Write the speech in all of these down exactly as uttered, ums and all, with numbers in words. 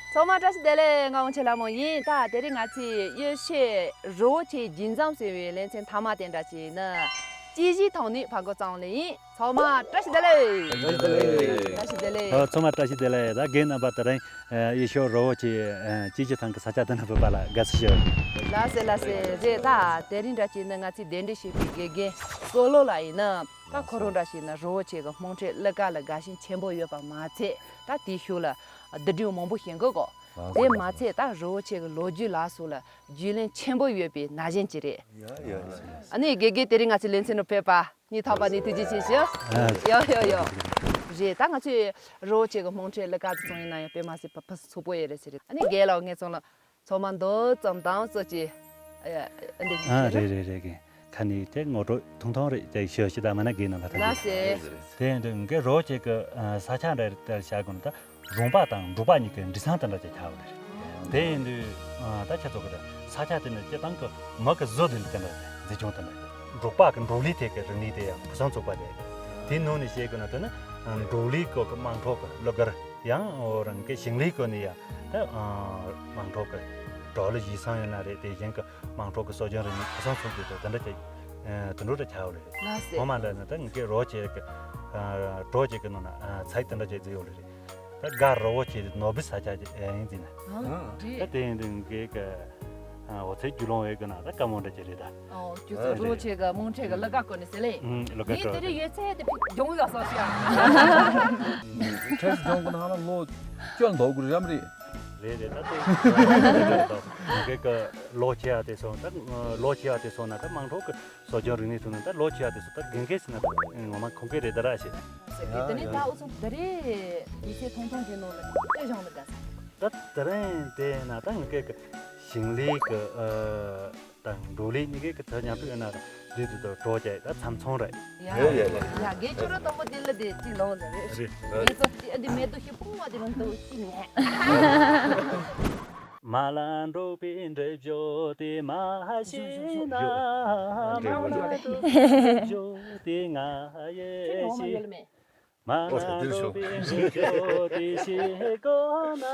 ཚང་མ་བཀྲ་ཤིས་བདེ་ལེགས། ང་དབང་ཆེན་ལྷ་མོ་ཡིན། ད་དེ་རིང་ང་ཚོའི་ཡེ་ཤེས་རི་བོ་ཆེའི་རྒྱུན་འཛོམས་ཟེར་བའི་ལེ་ཚན་མཐའ་མ་དེ་འདྲ་ཅིག་ནི་དཔྱད་གཞིའི་ཐོག་ནས་ཕར་འགོ་བརྩམས་ལེ་ཡིན། ཚང་མ་བཀྲ་ཤིས་བདེ་ལེགས། བཀྲ་ཤིས་བདེ་ལེགས། བཀྲ་ཤིས་བདེ་ལེགས། ཨ། ཚང་མ་བཀྲ་ཤིས་བདེ་ལེགས། ད་རྒན་རྣམ་པ་དེ་རིང་ཡེ་ཤེས་རི་བོ་ཆེའི་དཔྱད་གཞིའི་ཐང་གི་ས་ཆ་དེ་ན་བུད་པ་ལ་དགའ་བསུ་ཞུ། ལགས་སེ་ལགས་སེ། རེད། ད་དེ་རིང་འདྲ་ཅིག་ནི་ང་ཚོའི་གདན་འདྲེན་ཞུས་པའི་དགེ་རྒན་བསོད་བློ་ལགས་ཡིན་ན། ད་ཁོ་རང་འདྲ་ཞིག་ནི་རི་བོ་ཆེ་གི་སྨོན་ཁྲལ་གླུ་གར་ལ་དགའ་ཞེན་ཆེན་པོ་ཡོད་པ་མ་ཚད། ད་དེའི་ཤུལ་ལ་བསྡུས་སྒྲིག་མང་པོ་བྱེད་གི་གོ། དེ་མ་ཚད་ད་རི་བོ་ཆེ་གི་ལོ་རྒྱུས་ལ་སོགས་ལ་རྒྱུས་ལོན་ཆེན་པོ་ཡོད་པའི་ན་གཞོན་ཅིག་རེད། ཡ་ཡ་ཡ། ཨ་ནི་དགེ་རྒན་དེ་རིང་ང་ཚོའི་ལེ་ཚན་ནང་ཕེབས་པ་སྙིང་ཐག་པ་ནས་ཐུགས་རྗེ་ཆེ་ཞུ། ཡོ་ཡོ་ཡོ། རེད། ད་ང་ཚོའི་རི་བོ་ཆེ་གི་སྨོན་ཁྲལ་གླུ་གར་དེ་ཚོ་ཡིན་ན་ཡང་དཔེ་མ་སྲིད་པ་ཕུན་སུམ་ཚོགས་པོ་ཡོད་རེད་ཟེར་རེད། ཨ་ནི་རྒན་ལགས་ངེད་ཚོ་ལ། ཚང་མ་མདོ་ཙམ་དང་སོགས་ཀྱི། ཨ། འདི་ཨ། རེད་རེད་རེད། རྒན་ཁ་ནས་དེ་ངོ་སྤྲོད་ཐུང་ཐུང་རེད། དེ་ཞུ་ཞུ་ད་མ་ན་རྒན་རྣམ་པ་ཐང་། ལགས་སེ། དེ་འདི་ངའི་རི་བོ་ཆེ་གི་ས་ཆ་འདྲ་རེད། ལྟར་བྱ་དགོས་ན་ད་རོང་པ་དང་འབྲོག་པ་གཉིས་ཀྱི་འབྲེལ་ཟམ་དེ་འདྲ་ཅིག་ཆགས་ཡོད་རེད། དེ་ཡིན་དུས་ད་ཁྱེད་ཚོ་གི་ས་ཆ་དེ་ནི་སྤྱིར་བཏང་གི་མི་གི་བཟོ་ལས་དེ་འདྲ་མཛེས་ལྗོངས་དེ་འདྲ། འབྲོག་པ་གི་འབྲོག་ལས་ཐད་ཀྱི་རིག་གནས་དེ་ཡང་ཕུན་སུམ་ཚོགས་པ་རེད། དེའི་ནང་ནས་བཤད་དགོས་ན་དེ་ནི་འབྲོག་ལས་སྐོར་གི་དམངས་ཁྲོད་ཀྱི་གླུ་གར། ཡང་འོ་རང་གི་ཞིང་ལས་སྐོར་ནས་ཡང་ད་དམངས་ཁྲོད་ཀྱི་བྲོ་གླུ་གཞས་སམ་ཡོད་ན་རེད། དེ་བཞིན་གྱི་དམངས་ཁྲོད་ཀྱི་སྲོལ་རྒྱུན་རིག་གནས་ཕུན་སུམ་ཚོགས་པའི་དེ་འདྲ་ཅིག་དེ་འདྲ་ཅིག་ཆགས་ཡོད་རེད། ལགས་སེ། ངོ་མ་འདྲ་ན་ད་ངི་གི་རི་བོ་ཆེ་གི་བྲོ་ཆེ་གི་ནང་ན་ཚིག་དེ་འདྲ་ཅིག་བརྩིས་ཡོད་རེད། ད་ག་རི་བོ་ཆེ་ནོར་བུའི་ས་ཆ་ཅིག་ཡིན་ཟེར་ན། ཨ། རེད། ད་དེ་ཡིན་དུས་ངི་གི་འོ་ཚེ་རྒྱུ་ལོང་བའི་གི་ན་ད་བཀའ་མོལ་འདྲ་ཅིག་རེད་ད། ཨོ། ཁྱོད་ཚོ་རི་བོ་ཆེ་གི་དམངས་ཁྲོད་ཀྱི་གླུ་གར་སྐོར་ནས་ཟེར་ལེ། ཨུམ། གླུ་གར་ངས་དེ་རིང་ཡོད་ཚད་དེ་སྦྱོང་ཡོད་སོགས་ཤག་ཁྲེས་སྦྱོང་གི་ནང་ལ་ལོ་བཅོ་ལྔ་འདུག་རམ་རེད། རེད་རེད། ད་དེ་གི་གི་ལོ་ཆེ་ཡ་དེ་སོང་ད་ལོ་ཆེ་ཡ་དེ་སོང་ན་ད་དམངས་ཁྲོད་ཀྱི་སྲོལ་རྒྱུན་རིག་གནས་ཐོག་ནས་ད་ལོ་ཆེ་བ་དེ་ཚོ་ད་རྒན་རྒན་ཟེར་ན་ད་ངོ་མ་ཁོང་གི་རེད་ད་ར་ཞེས། དེ་ནས་ད་འུ་ཚོ་འདི་རེད་དུས་ཚོད་ཐུང་ཐུང་གི་ནང་ལ་ལྟོས་བཞག་ནི་དགའ་ས། ད་དེ་རིང་དེ་ན་ད་ངི་གི་ཞིང་ལས་ཀྱི་ཨ་དང་འབྲོག་ལས་གཉིས་ཀའི་གི་ཚོ་མཉམ་དུ་ཡོད་ན་འདི་དུས་ཚོད་གྲོགས་བྱས་ད་ཚམ་ཚོང་རེད། ཡ་ཡ་ཡ་ཡ། ཡ་རྒན་ཁྱོད་རང་དང་པོ་དེ་ལ་དེ་གཅིག་ལོང་ཟེར་རེད། རེད། ངེད་ཚོ་འདི་མེ་ཏོག་ཞིག་སྤུངས་བ་དེ་རང་དུ་གཅིག་ཉལ། མ་ལ་འགྲོགས་པའི་འདྲེ་བྱོ་དེ་མ་ཤི་ན། མ་ལ་འགྲོགས་པའི་འདྲེ་བྱོ་དེ་ང་ཡེ་ཤི། མ་ལ་འགྲོགས་པའི་འདྲེ་བྱོ་དེ་ཤི་གོ་ན།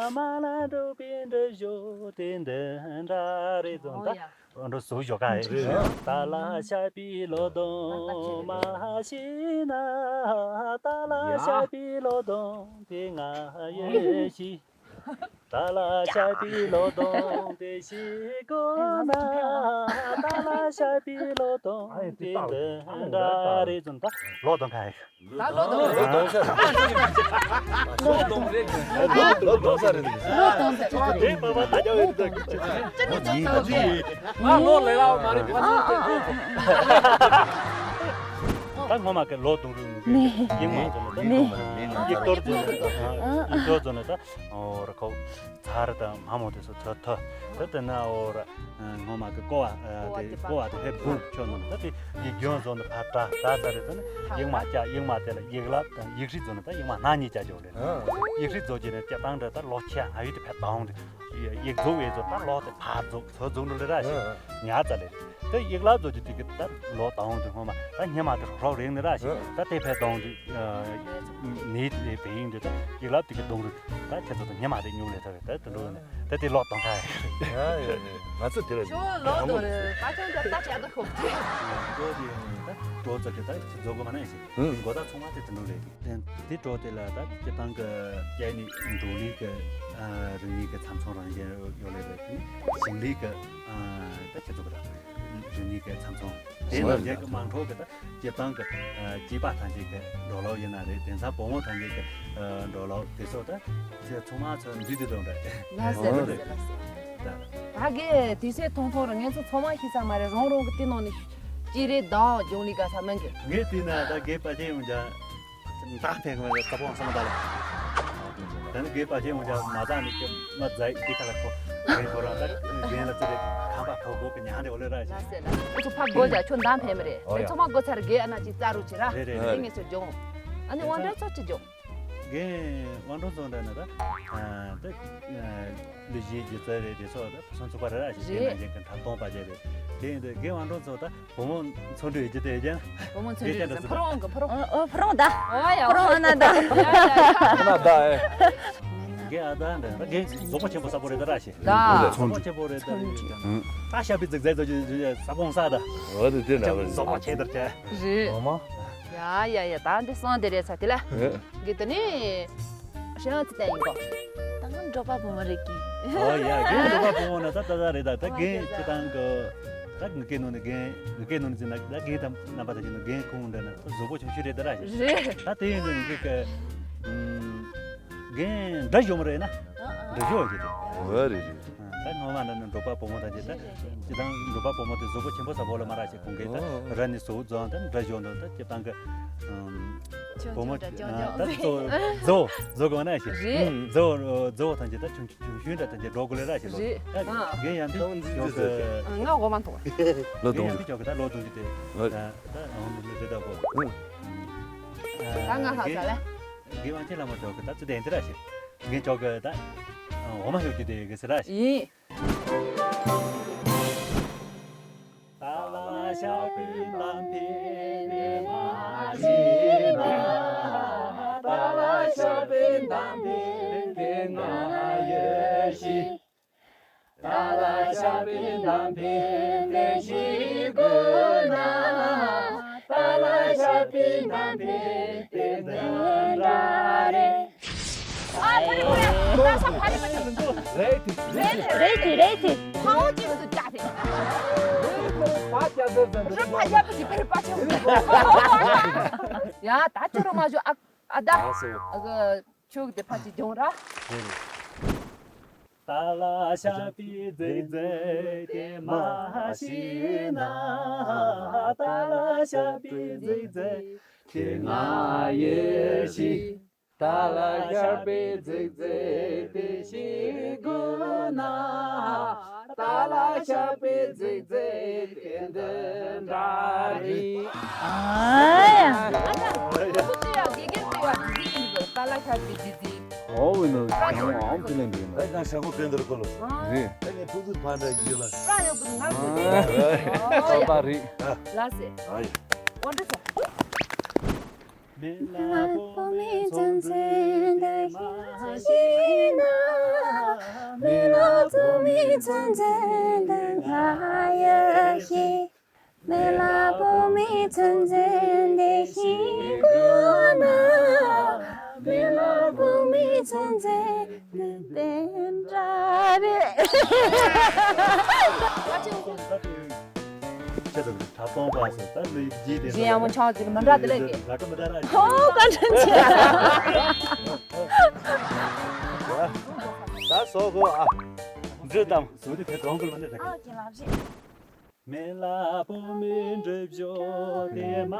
མ་ལ་འགྲོགས་པའི་འདྲེ་བྱོ་དེ་འདི་འདྲ་རེད་ཙང་ད། ཨོ་ཡ། འགྲོ་སུ་ཞོག་ག་ཡེ་ཤི། ད་ལ་ཤ་པི་ལོ་དོང་མ་ཤི་ན། ད་ལ་ཤ་པི་ལོ་དོང་དེ་ང་ཡེ་ཤི། ད་ལ་ཤ་པི་ལོ་དོང་དེ་ཤི་གོ་ན། ད་ལ་ཤ་པི་ལོ་དོང་དེ་འདི་འདྲ་རེད་ཙང་ད་ལོ་དོང་ག་ཡེ་ཤི། ད་ལོ་དོང་རེད། ལོ་དོང་ས་རེད། ལོ་དོང་རེད། ལོ་དོང་ས་རེད། ལོ་དོང་ས་རེད། དེ་པ་པ་ད་ཡོད་དོ། ཅི་ཅི་ཅི་ཅི། ང་ལོ་ལས་ལ་མ་རེད། ཕ་ཚོ་དེ་ད་ངོ་མ་གི་ལོ་དོང་རུ་ཡིག་མ་ཚོ་ནི་ད་ཡིག་གཏོར་ཚོ་ནི་ད་ཡིག་གཏོར་ཚོ་ནི་ད་འོ་ར་ཁོ། ཚར་དང་མ་མོ་དེ་ཚོ་ཚོ་ཐོ། ད་དེ་ན་འོ་ར་ངོ་མ་གི་ཀོ་བ་དེ་ཀོ་བ་དེ་ཕེབས་བུ་ཆོ་ནོ་ད་དེ་ཡིག་རྒྱུན་བཟོ་ནི་ཕ་ཏྲ་ད་ས་རེད་ད་ནི་ཡིག་མ་བཅའ་ཡིག་མ་དེ་ལ་ཡིག་ལབ་དང་ཡིག་ཧྲི་བཟོ་ནི་ད་ཡིག་མ་སྣ་གཉིས་བཅའ་ཆོག་ལེ། ཡིག་ཧྲི་བཟོ་གྱི་ནི་སྤྱིར་བཏང་འདྲ་ད་ལོ་ཆེ་ཨ་ཡུ་དེ་ཕེབས་དང་དེ་ཡིག་རྫོགས་བས་ཚོ་ད་ལོ་དེ་ཕ་རྫོགས་ཚོ་རྫོགས་འགྲོ་ལེ་ར་ཞིག་ཉ་ཙ་ལེ། ད་ཡིག་ལ་བཟོ་རྒྱུ་དེ་གི་ད་ལོ་དང་དེ་སྔོན་མ་ད་སྙེ་མ་དེ་རོག་རོག་རེག་ནི་ར་ཞིག་ད་དེ་ཕན་གཏོང་དུས་ནི་དེ་བེ་ཡིན་དུས་ད་ཡིག་ལ་དེ་གི་གདོང་རུ་ད་ཁྱེད་ཚོ་ད་སྙེ་མ་དེ་ཉུག་ལས་ཐ་བས་ད་དུ་འགྲོ་ནི་ད་དེ་ལོ་དང་ཁ་ཡ་ཡ་ཡ་ང་ཚོ་དེ་ལ་ཁྱོད་ལོ་དང་རེ་ད་ཁྱོད་ད་ད་ཁྱེད་ད་ཁོབ་ཀྱི་འགྲོ་དེ་ད་འགྲོ་ཚ་གི་ད་ཁྱེད་ཚོ་གོ་མ་ན་ཡ་ཞིག་མགོ་ད་ཚོང་མ་དེ་དུ་འགྲོ་རེད་གི་དེ་འགྲོ་དེ་ལ་ད་སྤྱི་བཏང་གི་རྒྱ་ནི་འགྲོ་ལི་གི་རི་ནི་གི་ཚམ་ཚོང་རང་བཞིན་ཡོད་ལས་རེད་ཞིང་ལི་གི་ད་ཁྱེད་ཚོ་གི་ད། རི་ནི་གི་ཚམ་ཚོང་། དེ་ནང་བཞིན་གྱི་དམངས་ཁྲོད་ཀྱི་ད་སྤྱིར་བཏང་གི་སྐྱེས་པ་ཐམས་ཅད་ཀྱི་འགྲོ་ལོག་ཡིན་ན་རེད། དེང་སང་བུ་མོ་ཐམས་ཅད་ཀྱི་འགྲོ་ལོག་དེ་ཚོ་ད་ཚེ་ཚང་མ་ཚོ་འདུས་དེ་དང་འདྲ། ལགས་སེ་ལགས་སེ་ལགས་སེ། ད་ད་གི་དུས་ཚོད་ཐུང་ཐུང་རུ་ངེད་ཚོ་ཚང་མ་ཤི་ས་མ་རེད། རང་རང་གི་དེ་ནང་ནས་ཅི་རེད་དང་སྦྱོང་ལི་ག་ས་མིན་གི། ངས་བལྟས་ན་ད་གི་པ་ཅན་ཡོང་ཅག་མདའ་འཕེན་གི་མ་རེད། ས་པོ་ཨང་སང་མ་ད་ལ། ད་ནི་གི་པ་ཅན་ཡོང་ཅག་མ་ད་ནི་ཀྱི་མ་ཛའི་འདི་ཁ་ལ་ཁོ་རྒན་ཁོ་རང་ད་རྒན་ལ་ཙི་རེད་ཁམ་པ་ཁོ་གོ་གི་ཉང་རེ་འོ་ལེ་ར་ཞིག་ལགས་སེ་ལགས་སེ། ཁོ་ཚོ་ཕ་གོ་ཅག་ཁྱོད་མདའ་འཕེན་མི་རེད། ཨོ་ཡ། ཚང་མ་གོ་ཚར་གི་ཨ་ན་ཅིག་རྩ་རུ་ཅི་ར། རེད་རེད་རེད། ངས་ཚོ་སྦྱོང་། ཨ་ནི་དབང་གྲགས་ཚོ་ཅི་སྦྱོང་། རྒན་དབང་གྲགས་ཚོ་འདྲ་ན་ད་ད་ལུས་གཞི་སྒྱུ་རྩལ་རེད། དེ་ཚོ་ད་ཕུན་སུམ་ཚོགས་པ་རེད་ར་ཞིག་རྒན་རེད། ནང་བཞིན་གི་ཁྲག་སྟོང་པ་ཅན་རེད། དེ་ཡིན་དུས་རྒན་དབང་གྲགས་ཚོ་ད་བུ་མོ་ཚོ་འདྲ་ཡོད་ཀྱི་དེ་ཡོད་ཀྱང་། བུ་མོ་ཚོ་འདྲ་ཡོད་ཀྱང་ཕུ་རོང་གི་ཕུ་རོང་། ཨོ་ཨོ་ཕུ་རོང་ད། ཨོ་ཡ་ཕུ་རོང་ཨ་ན་ད། ཡ་ཡ་ཡ། ཨ་ན་ད་ཨེ། མེད་ན་ རྒན་ཨ་ད་འདྲ་རྒན་གཟུགས་པོ་ཆེན་པོ་ས་པོ་རེད་ད་ར་ཞེས། ད་གཟུགས་པོ་ཆེན་པོ་རེད་ད་ར་ཞེས། ད་ཤ་པི་ཛིག་ཛེ་ཛོ་ཅི་ས་པོང་ས་ད། འོ་དེ་དེ་འདྲ་བ་གཟུགས་པོ་ཆེ་དར་ཆེ། རེད། འོ་མ། ཡ་ཡ་ཡ་ད་འདི་སོང་དེ་རེད་ས་དེ་ལ། རེད། རྒན་དེ་ནི་ཧྲེང་ཙི་ཏན་ཡིན་གོ། ད་ང་འབྲོག་པ་བུ་མོ་རེད་གི། ཨོ་ཡ་རྒན་འབྲོག་པ་བུ་མོ་ན་ད་ད་ད་རེད་ད་ད་རྒན་ཅི་དང་གི། ད་ངི་ཀའི་ནང་ནས་རྒན་ངི་ཀའི་ནང་ནས་ཅི་ན་ད་རྒན་དམ་རྣམ་པ་ད་ཅི་ན་རྒན་ཁོང་འདྲ་ན་ད་གཟུགས་པོ་ཆུང་ཆུང་རེད་ད་ར་ཞེས། རེད། ད་དེ་ཡིན་ན་ངི་ཀའི་འདྲ་ཞོ་མོ་རེད་ན། འདྲ་ཞོ་ཞེས་ཏེ། འོ་རེད་རེད། ད་ངོ་མ་ན་ནི་འབྲོག་པ་བུ་མོ་དང་ཅི་ད་ཅི་དང་འབྲོག་པ་བུ་མོ་དེ་གཟུགས་པོ་ཆེན་པོ་ས་པོ་ལ་མ་ར་ཞེས་ཁོང་གིས་ད་ར་ནི་སོ་རྫོང་ད་འདྲ་ཞོ་འདོན་ད་ཅི་དང་གི་བུ་མོ་ད་ཙོ་ཛོ་ཛོ་གོ་ན་ཞེས། རེད། ཛོ་ཛོ་དང་ཅི་ད་ཆུང་ཆུང་ཤུན་ད་དང་ཅི་འགྲོ་དགོས་ལེ་ར་ཞེས་ལོ། རེད། ད་རྒན་ཡང་དེ་ཡོང་གི། ང་འོ་མ་མཐོང་། ལོ་རྒན་ཡང་དེ་ཡོང་གི་ད་ལོ་གཏོང་གི་དེ། ད་ད་འོ་མ་མི་རེད་ད་གོ། ད་ང་ཧ་ས་ལེ། རྒན་དབང་ཆེན་ལྷ་མོ་མཆོག་གིས་ད་ཚུལ་ལྡན་དེ་ར་ཞིག་རྒན་མཆོག་གིས་ད་འོ་མ་ཤོག་རྒྱུ་དེ་གི་ཟེར་ར་ཞིག་ཡིན། ད་ལ་ཤ་པི་ལམ་པི་དེ་མ་ཤི་ན། ད་ལ་ཤ་པི་ལམ་པི་དེ་ང་ཡོད་ཤི། ད་ལ་ཤ་པི་ནམ་པི་དེ་ཤི་དགོས་ན། ད་ལ་ཤ་པི་ནམ་པི་དེ་འདི་འདྲ་རེད། ཨ་ཕ་རི་ཕ་རི་ད་ས་ཕ་རི་ཕ་རི། རེད་དེ། རེད་དེ་རེད་དེ། ཕ་འོ་ཅི་མི་འདུག་ཅག་དེ། རི་ཕ་རྒྱ་ཟེར་ཟེར་འདུག་རི་ཕ་རྒྱ་པོ་ཞིག་པེ་རི་པ་ཆེ་བོ། ཡ་ད་ཁྱོད་རང་མ་ཞོག་ཨ་ཨ་ད། ཨ་སོ། ཨ་གི་ཁྱོད་ཀྱི་དེ་ཕ་ཅིག་སྦྱོང་ར། རེད་རེད། ད་ལ་ཤ་པི་ཛིག་ཛེ་དེ་མ་ཤི་ན། ད་ལ་ཤ་པི་ཛིག་ཛེ་དེ་ང་ཡེ་ཤི། ད་ལ་ཤ་པི་ཛིག་ཛེ་དེ་ཤི་དགོས་ན། ད་ལ་ཤ་པི་ཛིག་ཛེ་དེ་འདི་འདྲ་རེད། ཨ་ཡ། ད་ལ་ཤ་པི་ཛིག་ཛེ། ཨོ་ཝེ་ནོ་ཨམ་ཏི་ལན་དེ་ན། ད་ཡང་ཤ་ཁོ་ཀན་དར་ཀོ་ལོ། རེད། ད་ནི་ཕུག་ཏུ་ཕ་འདྲ་ཡིན་ལ། ཨ་ད་རེད། ལ་སེ། ཨ་ཡ། ཨོ་འདྲ་ཚོ། མི་ལ་བོ་མི་ཚུན་ཚོད་འདི་ཤི་ཤི་ན། མི་ལ་བོ་མི་ཚུན་ཚོད་འདི་ང་ཡ་ཤི། མི་ལ་བོ་མི་ཚུན་ཚོད་འདི་ཤི་དགོས་ན། མི་ལ་བོ་མི་ཚུན་ཚོད་འདི་དེ་འདྲ་རེད། ཁྱེད་ཚོ་གྲྭ་སྟོང་པ་སོ་ད་ལུས་རྗེས་དེ་རྗེས་ཡང་མོ་ཆང་ཟིག་མི་འདྲ་དེ་ལས་ཀྱི། ར་ཀ་མི་འདྲ་ར། ཧོ་བཀའ་དྲིན་ཆེ། ད་སོ་གོ་ཨ། འཛུལ་དང་། སོ་དེ་ཕེ་གྲོང་ཁུལ་མ་འདྲ་ར་ཀ། མི་ལ་བོ་མི་འགྲུབ་ཞོ་དེ་མ་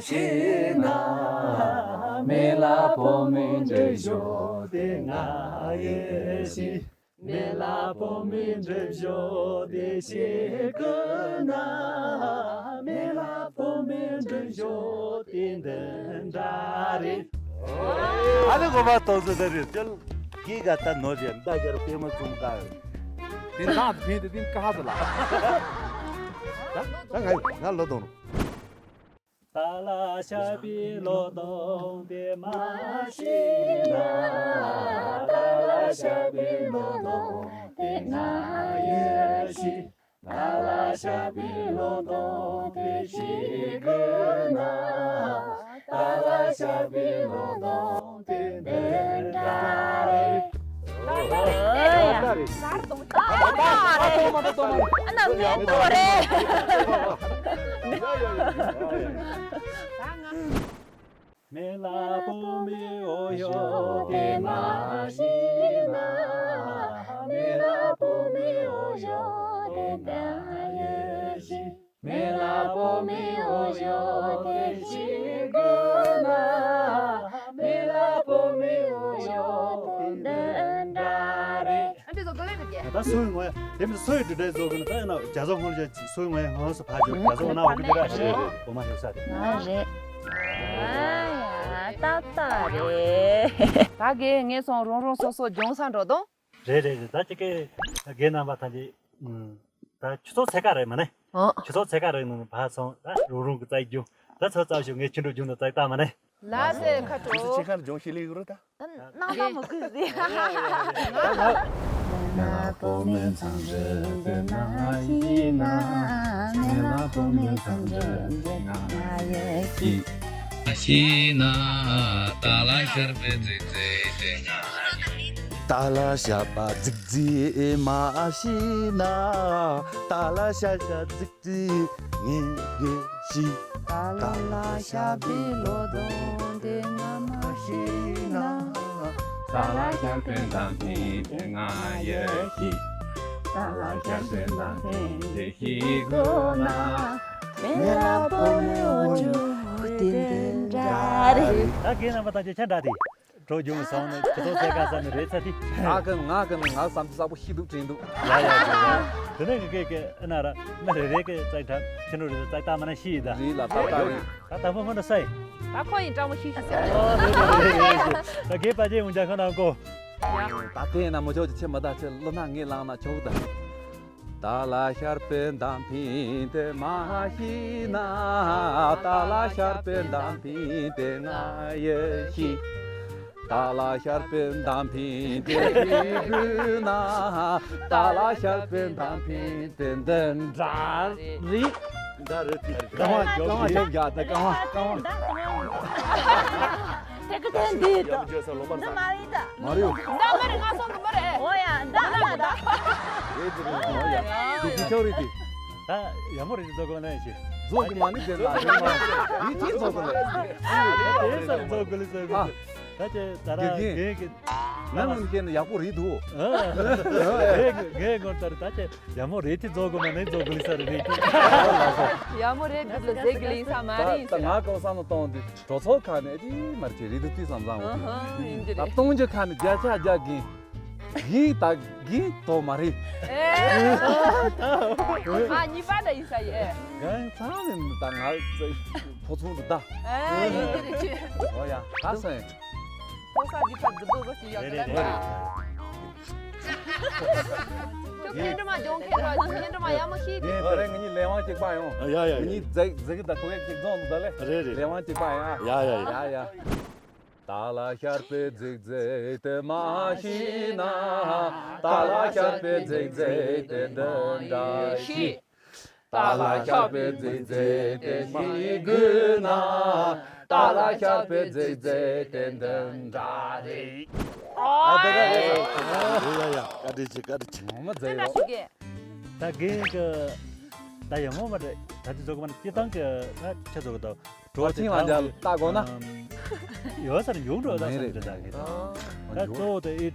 ཤེས་ན། མི་ལ་བོ་མི་འགྲུབ་ཞོ་དེ་ང་ཡེ་ཤེས། མི་ལ་བོ་མི་འགྲུབ་ཞོ་དེ་ཤེས་དགོས་ན། མི་ལ་བོ་མི་འགྲུབ་ཞོ་དེ་འདི་འདྲ་རེད། ཨ་ནི་གོ་བ་ཏོག་ཙེ་ད་རེད་ཅལ། གི་ག་ད་ནོ་རེད་ད་གར་པེ་མ་ཙུམ་ཀ། དེ་འདྲ་དེ་དེ་དེ་ཀ་ཧ་ད་ལ། ད་ད་ང་ང་ལོ་དོང་། ད་ལ་ཤ་པི་ལོ་དོང་དེ་མ་ཤི་ན། ད་ལ་ཤ་པི་ལོ་དོང་དེ་ང་ཡེ་ཤི། ད་ལ་ཤ་པི་ལོ་དོང་དེ་ཤི་དགོས་ན། ད་ལ་ཤ་པི་ལོ་དོང་དེ་འདི་འདྲ་རེད། ད་ལྟ་རེད། ད་ལྟ་རེད། ད་ལྟ་རེད། ཨ་ན་མེད་དོ་རེད། མི་ལ་བོ་མི་འོ་ཡོ་དེ་མ་ཤི་ན། མི་ལ་བོ་མི་འོ་ཡོ་དེ་ད་ཡེ་ཤི། མི་ལ་བོ་མི་འོ་ཡོ་དེ་ཤི་དགོས་ན། མི་ལ་བོ་མི་འོ་ཡོ་དེ་འདི་འདྲ་རེད། ཨ་འདྲ་ཟོ་ག་ལེ་རེད་ཀྱེ། ད་སོའི་ངོས་དེ་མི་སོའི་འདི་འདྲ་ཟོ་གི་ན་ད་ཡིན་ན་རྒྱ་ཟོ་ཧོན་རྒྱ་སོའི་ངོས་ཧོན་སུ་ཕ་ཇོ་རྒྱ་ཟོ་ན་འོ་འདི་འདྲ་ཞེས་འོ་མ་ཡོད་ས་རེད། ཨ་རེད། ཨ་ཡ་ཏག་ཏག་རེད། ད་གེ་ངས་སོང་རོང་རོང་སོ་སོ་ལྗོངས་ས་འགྲོ་དོང་། རེད་རེད་རེད། ད་ཅི་ཀའི་རྒན་རྣམ་པ་ཐམས་ཅད་ཨུམ། ད་ཁྱོད་ཚོ་ཚེ་ཁ་རེད་མ་ནི། ཨོ། ཁྱོད་ཚོ་ཚེ་ཁ་རེད་ནི་ཕ་སོང་ད་རུང་རུང་གི་རྩ་རྒྱུ། ད་ཚོ་རྩ་ཞུ་ངས་ཁྱི་འགྲོ་རྒྱུ་ནི་རྩ་ད་མ་ནི། ལགས་སེ་ཁ་དྲོ། ཁྱེད་ཁར་ལྗོངས་ཤིག་ལེགས་རོ་ད། ད་སྣང་བ་མི་དགོས་ཟེར། ཤེས་ན། ད་ལ་ཤར་པའི་རྫིག་རྫིག་དེ་ང་ཡི། ད་ལ་ཤར་པ་རྫིག་རྫིག་མ་ཤེས་ན། ད་ལ་ཤར་ཤར་རྫིག་རྫིག་ངས་གི་ཤི། ད་ལ་ཤར་པའི་ལོ་དོན་དེ་ང་མ་ཤེས་ན། ད་ལ་ཤར་པའི་འདམ་ཐིང་དེ་ང་ཡི་ཤི། ད་ལ་ཤར་པའི་འདམ་ཐིང་དེ་ཤི་དགོས་ན། མེ་ལ་ཕོ་མོའི་འོ་ཇོ་དེ་འདི་འདྲ་རེད། ད་རྒན་རྣམ་པ་ཐམས་ཅད་ཆ་འདྲ་དེ། གྲོ་རྒྱུང་སོང་ནས་ཁྱི་ཚོ་ཚད་ཀ་ས་ནས་རེད་ཚ་དེ། ང་གི་ང་གི་ནི་ང་བསམ་ཚུལ་གསར་པོ་ཤི་འདུག་དྲན་འདུག་ཡ་ཡ་ཡ་ཡ། དེ་ནས་ཀི་ཀི་ཀི་ཨ་ན་ར་མི་རེ་རེ་ཀི་ཙག་ཁྲ་ཁྱི་ནོ་རེ་ཙག་ཏག་མ་ན་ཤི་ཡི་ད། རེད་ལ་ཏག་ཏག་རེད། ད་ད་ཕོ་སྔོན་འགྲོ་ས་ཡི། ད་ཁོ་ཡིན་སྤྲང་མོ་ཤི་ཤི་ཟེར། ད་རྒན་པ་ཅན་འུན་ཇག་ཁོ་ན་ཀོ། ད་དེ་ན་མོ་ཅོག་ཅི་ཆེ་མ་ད་ཆེ་ལོ་ན་ངས་ལངས་ན་ཆོག་ད། ད་ལ་ཤར་པའི་འདམ་ཐིང་དེ་མ་ཤེས་ན། ད་ལ་ཤར་པའི་འདམ་ཐིང་དེ་ང་ཡི་ཤི། ད་ལ་ཤར་པའི་འདམ་ཐིང་དེ་ཤི་དགོས་ན། ད་ལ་ཤར་པའི་འདམ་ཐིང་དེ་འདི་འདྲ་རེད། འདྲ་རེད་དེ། རྐང་བ་རྐང་བ་ཞབས་རྒྱག་ད་རྐང་བ་རྐང་བ། དེ་གི་དེ་འདི་དང་། འདི་མ་རེད་ད། མ་རེད། འདི་མ་རེད། ང་སོང་གི་མ་རེད། འོ་ཡ་འདི་མ་རེད་ད། རེད་དེ་རེད། འོ་ཡ་འདི་འདི་ཆོག་རེད་དེ། ད་ཡག་མོ་རེད་དེ་བཟོ་དགོས་ན་ཡིན་ཞེས། བཟོ་དགོས་མ་ནི་དེ་ལ་དེ་མ་རེད་དེ་བཟོ་དགོས་ལ། དེ་སར་བཟོ་དགོས་ལ་ཟེར་གི། ད་ཅེ་ད་ར་དགེ་རྒན་གི་ནང་ལ་མཁན་ཡག་པོ་རེད་འདུག་ཨ། ངས་ངས་ངོ་ལྟར་ད་ཅེ་ཡག་མོ་རེད་དེ་བཟོ་དགོས་མ་ནི་བཟོ་དགོས་ལ་ས་རེད་དེ། ཡག་མོ་རེད་འདུག་ལ་ཟེར་གི་ལ་ཡིན་ས་མ་རེད་ཡིན་ས། ད་ང་གང་བསམ་བློ་གཏོང་དུས། གྲོས་ཚོགས་ཁག་ནས་ཨེ་ཅི་མར་ཅི་རེད་འདུག་དུས་བསམ་བཟང་བ། ཨ་ཧ་ཡིན་གྱི་ད་རེད། སྟོང་རྒྱུ་ཁག་ནས་བརྒྱ་ཆ་བརྒྱ་རྒན། རྒན་ད་རྒན་དོ་མ་རེད། ཨེ། ཨ་གཉིས་པ་འདྲ་ཡིན་ས་ཡི་ཨེ། རྒན་ཚང་ནས་ད་ང་ཚོ་ཕོ་ཚོང་དུ་ད། ཨེ་ཡིན་གྱི་རེད་ཅི། ཨོ་ཡ་ད་སོང་ཡིན། ཕོ་ས་འདི་ཕ་རྫི་བུ་བོ་ཞིག་ཡོད་གི་རེད་རེད་ལ། རེད། ཁྱོད་ཁེ་འདྲ་མ་སྦྱོང་མཁན་རོ། ཁེ་འདྲ་མ་ཡག་མོ་ཤེས་ངས་ཀྱི། དེ་རིང་ངེད་གཉིས་ལས་དབང་གཅིག་པ་ཡོང་། ཡ་ཡ་ཡ། ངེད་གཉིས་རྫིག་རྫིག་དང་ཁོ་ཡག་གཅིག་རྫོང་དུ་ད་ལེ། རེད་རེད། ལས་དབང་གཅིག་པ་ཡང་། ཡ་ཡ་ཡ། ཡ་ཡ། ད་ལ་ཤར་པའི་རྫིག་རྫིག་དེ་མ་ཤེས་ན། ད་ལ་ཤར་པའི་རྫིག་རྫིག་དེ་འདི་འདྲ་ཤེས། ད་ལ་ཤར་པའི་རྫིག་རྫིག་དེ་ཤེས་དགོས་ན། ད་ལ་ཤར་པའི་རྫིག་རྫིག་དེ་འདི་འདྲ་རེད། ཨ་དེ་ག་རེད། ཡ་ཡ་ཡ། བཀའ་དྲིན་ཆེ་བཀའ་དྲིན་ཆེ། ངོ་མ་རྫིག་རོ། ད་རྒན་གི་ད་ཡང་ངོ་མ་རེད། ད་ཅི་བཟོ་གི་མ་རེད། སྤྱི་བཏང་གི་ད་ཆ་བཟོ་གི་ད། གྲོ་ཆིང་ལ་འཇལ་ལྟ་དགོས་ན། ཡོད་ས་རེད། ཡོང་འགྲོ་ད་ས་རེད་ད་གི་ད། ད་གཙོ་བོ་དེ་ཨེ་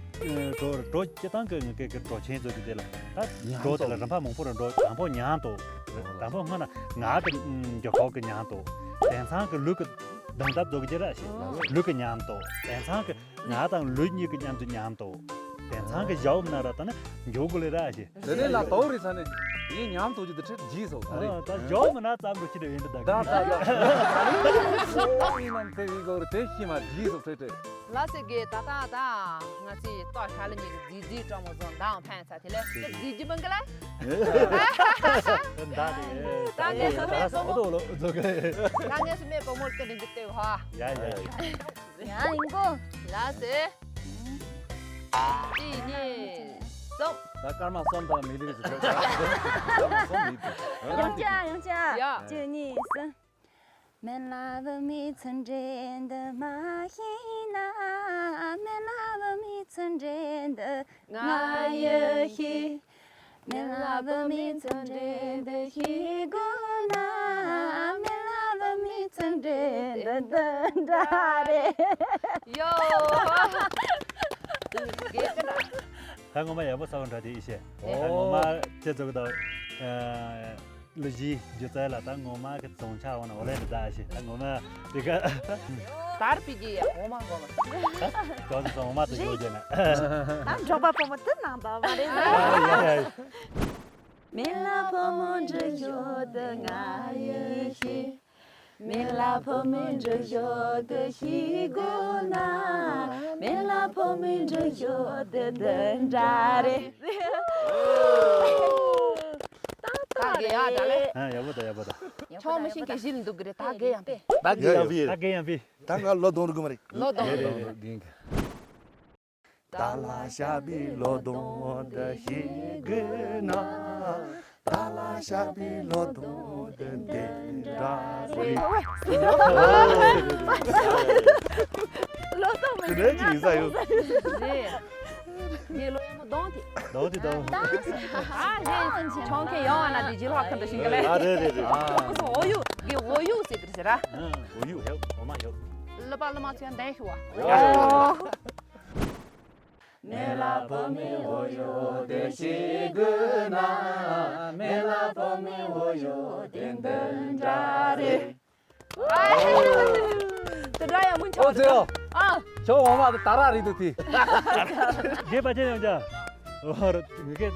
གྲོ་གྲོ་སྤྱི་བཏང་གི་ངི་གི་གྲོ་ཆེན་ཚོ་གི་དེ་ལ་ད་གྲོ་དེ་ལ་རིམ་པ་མང་པོ་རེད་འགྲོ། དང་པོ་ཉམས་དོ། དང་པོ་སྔོན་ན་ངག་གི་རྒྱབ་ཁོག་གི་ཉམས་དོ། དེང་སང་གི་ལུས་ཀྱི་གདངས་ཐབས་བཟོ་གི་རྒྱུ་ར་ཞིག་ལུས་ཀྱི་ཉམས་དོ། དེང་སང་གི་ང་དང་ལུས་གཉིས་ཀྱི་མཉམ་དུ་མཉམ་དུ། དེང་སང་གི་ཞའོ་མི་ན་ར་ད་ནི་མགྱོགས་གོ་ལེ་ར་ཞེ། དེ་ནས་ལ་དོག་རེད་ས་ནས་ངས་ཉམས་དོ་ཅི་དེ་ཁྲིད་རྗེས་སོ་ད་རེད། ད་ཞའོ་མི་ན་ཙམ་རུ་ཁྱི་དེ་ཡིན་དུ་ད་ད་ད་ད་ད་ཡིན་ནམ་དེ་ཡིན་གོ་རེད། དེ་ཤི་མ་རྗེས་སོ་ཁྲིད་ཁྲིད། ལ་སེ་གེ་ད་ད་ད་ང་ཚོས་ཏོ་ཤ་ལ་ཉིད་ཀྱི་རྫི་རྫི་སྤྲང་མོ་བཟོ་འདང་ཕན་ཚ་དེ་ལས་རྫི་རྫི་མང་གི་ལ། ད་ངས་སུ་མེད་པོ་མོར་ཀི་རིང་གི་ལྟེ་བ་ཧ། ཡ་ཡ་ཡ། ཡ་ཡིན་གོ། ལ་སེ། གཅིག་གཉིས་གསུམ། ད་སྐར་མ་གསུམ་དང་མི་ལི་ཟེར། སྐར་མ་གསུམ་མི་ལི། ཡང་བྱ་ཡང་བྱ། ཡ། གཅིག་གཉིས་གསུམ། མེ་ལ་བུ་མི་ཚུན་འདྲེ་འདི་མ་ཤེས་ན། མེ་ལ་བུ་མི་ཚུན་འདྲེ་འདི་ང་ཡི་ཤེས། མེ་ལ་བུ་མི་ཚུན་འདྲེ་འདི་ཤེས་དགོས་ན། མེ་ལ་བུ་མི་ཚུན་འདྲེ་འདི་འདི་འདྲ་རེད། ཡོ། དགེ་རྒན། ད་ངོ་མ་ཡག་པོ་ས་བོ་འདྲ་དེ་ཨི་ཤེ། ད་ངོ་མ་ཁྱེད་ཚོ་གི་ད་ལོ་བཞི་རྒྱུ་རྩལ་ལ་ད་ངོ་མ་གི་རྫོང་ཆ་འོ་ན་འོ་ལེ་འདི་ད་ཨི་ཤེ། ད་ངོ་མ་དེ་ག་དར་པི་གི་ཡ་འོ་མ་འོ་མ། ད་ཚོ་འོ་མ་དུ་ཡོད་ཀྱི་ན། ད་འབྲོག་པ་ཕོ་མོ་དུ་ནང་ད་མ་རེད། མེ་ལ་ཕོ་མོ་འདྲི་ཤོག་དུ་ང་ཡི་ཤི། མེ་ལ་ཕོ་མོ་འདྲི་ཤོག་དུ་ཤི་དགོས་ན། མེ་ལ་ཕོ་མོ་འདྲི་ཤོག་དུ་དུ་འདྲ་རེད། ད་གེ་ཡ་ད་ལེ། ཨ་ཡག་པོ་ད་ཡག་པོ་ད། ཆོག་མི་ཤིང་གི་བཞིན་འདུག་གི་རེད། ད་གེ་ཡང་པེ། ད་གེ་ཡང་པེ། ད་གེ་ཡང་པེ། ད་ང་ལོ་དོང་རུ་གི་མ་རེད། ལོ་དོང་རེད། རེད་རེད། རེད། ད་ལ་ཤ་བའི་ལོ་དོང་འདི་ཤེས་དགོས་ན། ད་ལ་ཤ་བའི་ལོ་དོང་འདི་འདི་འདྲ་རེད། ལོ་དོང་མི་དེ་འདྲ་ཅིག་ཡིན་ས་ཡོད། རེད། ངའི་ལོ་ཡང་མོ་གདོང་དེ། གདོང་དེ་གདོང་། ད་ཨ་ཧེ་ཆོང་ཁེ་ཡོང་ཨ་ན་དེ་ཇི་ལྷག་ཁ་འདྲ་ཞིག་ག་ལེ། ཨ་རེད་རེད་རེད། ཨ་ཁོ་ཚོ་འོ་ཡུ་གི་འོ་ཡུ་ཟེར་དེ་ཟེར་ར། འོ་ཡུ་ཧེ་འོ་མ་ཧེ། ལ་པ་ལ་མ་ཚོ་ཡང་ལྡན་ཤི་བ། མེ་ལ་ཕོ་མི་འོ་ཡུ་དེ་ཤི་དགོས་ན། མེ་ལ་ཕོ་མི་འོ་ཡུ་དེ་འདི་འདྲ་རེད། དེ་འདྲ་ཡང་མུན་ཆད་ཨོ་ཙེ་ཨོ། ཨ། ཁྱོད་འོ་མ་དེ་ད་ར་རེད་འདུག་དེ། རྒས་པ་ཅན་ཡང་ཅག་ཨོ་ར་ངེད་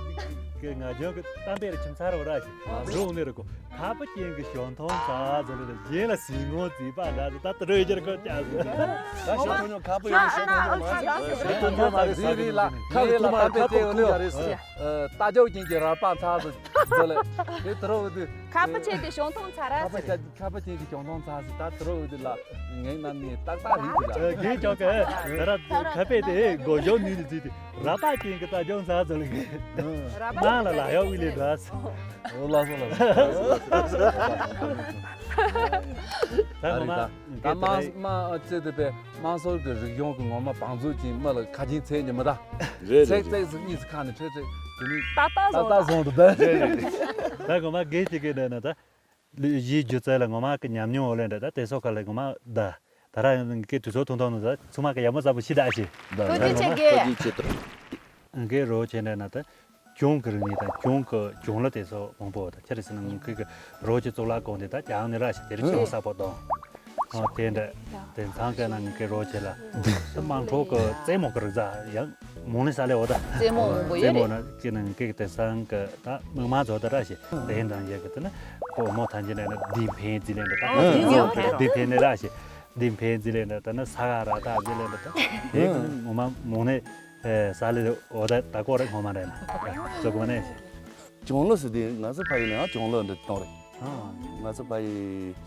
ཀྱི་ང་ཅག་གི་གཏམ་དཔེ་རེ་ཁྱིམ་ཚང་རེ་བ་ར་ཞིག་འགྲོ་འོང་ནས་རེ་གོ། ཁ་པ་ཅན་གྱི་ཞོན་ཐོང་ཚ་ཚ་ལ་གཞན་ལ་སིལ་ངོ་རྩིས་པ་འདྲ་ཚོ་ད་དུ་རོལ་རྒྱུར་ཁོ་ཅག་ཟེར། ད་ཞོན་ཐོང་ཉོ་ཁ་པ་ཡོད་ཞོན་ཐོང་ཉོ་མ་ཟེར། ཞོན་ཐོང་ཉོ་མ་རེད་ཟེར་རེད་ལ་ཁ་བའི་ལ་ཁ་པའི་ཅན་འོ་ནས་རེད། ད་ཅོག་ཅན་གྱི་ར་པ་ཚ་ཚ་ཚ་ལ་དེ་དུ་རོ་འོ་དུ། ཁ་པ་ཅན་གྱི་ཞོན་ཐོང་ཚ་ར་ཟེར། ཁ་པ་ཅན་གྱི་ཞོན་ཐོང་ཚ་ཟེར་ད་དུ་རོ་འོ་དུ་ལ་ངའི་རྣམ་ནི་ཏག་ཏག་རེད་དུ་ལ། རྒན་ཅོག་གི་ད་ར་ཁ་པའི་དེ་མགོ་ཞོན་ནུས་ནི་ཟིག་དེ། ར་པ་ཅན་གྱི་ད་ཅོང་ཚ་ཚ་ལ་གི། ར་པ་ནང་ལ་ལ་ཡོག་ཝི་ལི་འདྲ། ཨོ་ལགས་སོ་ལགས་སོ། ད་ངོ་མ་ད་དམངས་དམངས་ཨ་ཙེ་དེ་པའི་དམངས་སྲོལ་གྱི་རིག་གཞུང་གི་ངོ་མ་བང་མཛོད་ཅིག་མི་ལ་ཁ་རྒྱན་ཚད་ཉི་མ་ད། རེད་རེད་ཚེག་རེད། ཚེག་ཟིག་གཉིས་སུ་ཁ་ནས་ཁྲེག་ཁྲེག་དེ་ནི་ཏག་ཏག་ཏག་བཟོ་ཏག་བཟོ་འདུག་ད། རེད་རེད་རེད། ད་ངོ་མ་དགེ་ཅིག་གི་འདྲ་ན་ད། ལུས་གཞིའི་སྒྱུ་རྩལ་ལ་ངོ་མ་གི་ཉམས་མྱོང་འོག་ལས་འདྲ་ད་དེ་སོགས་ཁ་ལས་ངོ་མ་ད། ད་ར་ཡང་གི་དུས་ཚོད་ཐུང་ཐུང་ནང་ད་ཚང་མ་གི་ཡག་མོ་ཚ་པོ་ཤི་ད་ཨ་ཤི། ཐུགས་རྗེ་ཆེ་དགེ། ཐུགས་རྗེ་ཆེ་ཐུགས། ངའི་རོགས་བྱས་ནས་ན་ད། གྱོང་གི་རིག་གནས་དང་གྱོང་གི་གྱོང་ལ་དེ་ཚོ་མང་པོ་ད་ཆ་རེ་ཟེར་ན་ངའི་གི་རོགས་ཀྱི་གཙུག་ལག་ཁང་དེ་ད་ཀྱང་ནི་ར་ཞིག་དེ་རིགས་ཀྱང་ས་པོ་དང་། ཨ་དེ་འདྲ་དེ་ཚང་གི་ན་ངའི་གི་རོགས་བྱས་ལ་ད་དམངས་ཁྲོད་གི་རྩེད་མོ་གི་རིག་རྩལ་ཡང་མང་ནི་ས་ལེ་འོ་ད། རྩེད་མོ་མང་པོ་ཡོད་རྩེད་མོ་རེད། ན་ཅི་ན་ངའི་གི་དེ་སང་གི་ད་མིག་མ་ཚོ་ད་ར་ཞིག་དེ་འདྲ་ཡོད་གི་དེ་ན་གོ་མོ་ཐང་ཅི་ན་ན་དིན་ཕན་ཅི་ལེ་འདྲ་ད་ཨ་དིན་ཕན་དིན་ཕན་ནི་ར་ཞིག་དིན་ཕན་ཅི་ལེ་འདྲ་ད་ན་ས་ག་ར་ད་ཅི་ལེ་འདྲ་ད་དེ་གི་ངོ་མ་མང་ནི། ཨེ་ས་ལེ་འོ་ད་ད་ཀོ་རེ་ངོ་མ་རེད་ན། ཙོ་གོ་ནས། གྱོང་ལོ་ཟེར་དེ་ང་ཚོ་ཕ་ཡུལ་ནས་ཡང་གྱོང་ལོ་འདི་གཏོང་རེད། ཨ། ང་ཚོ་ཕ་ཡུལ་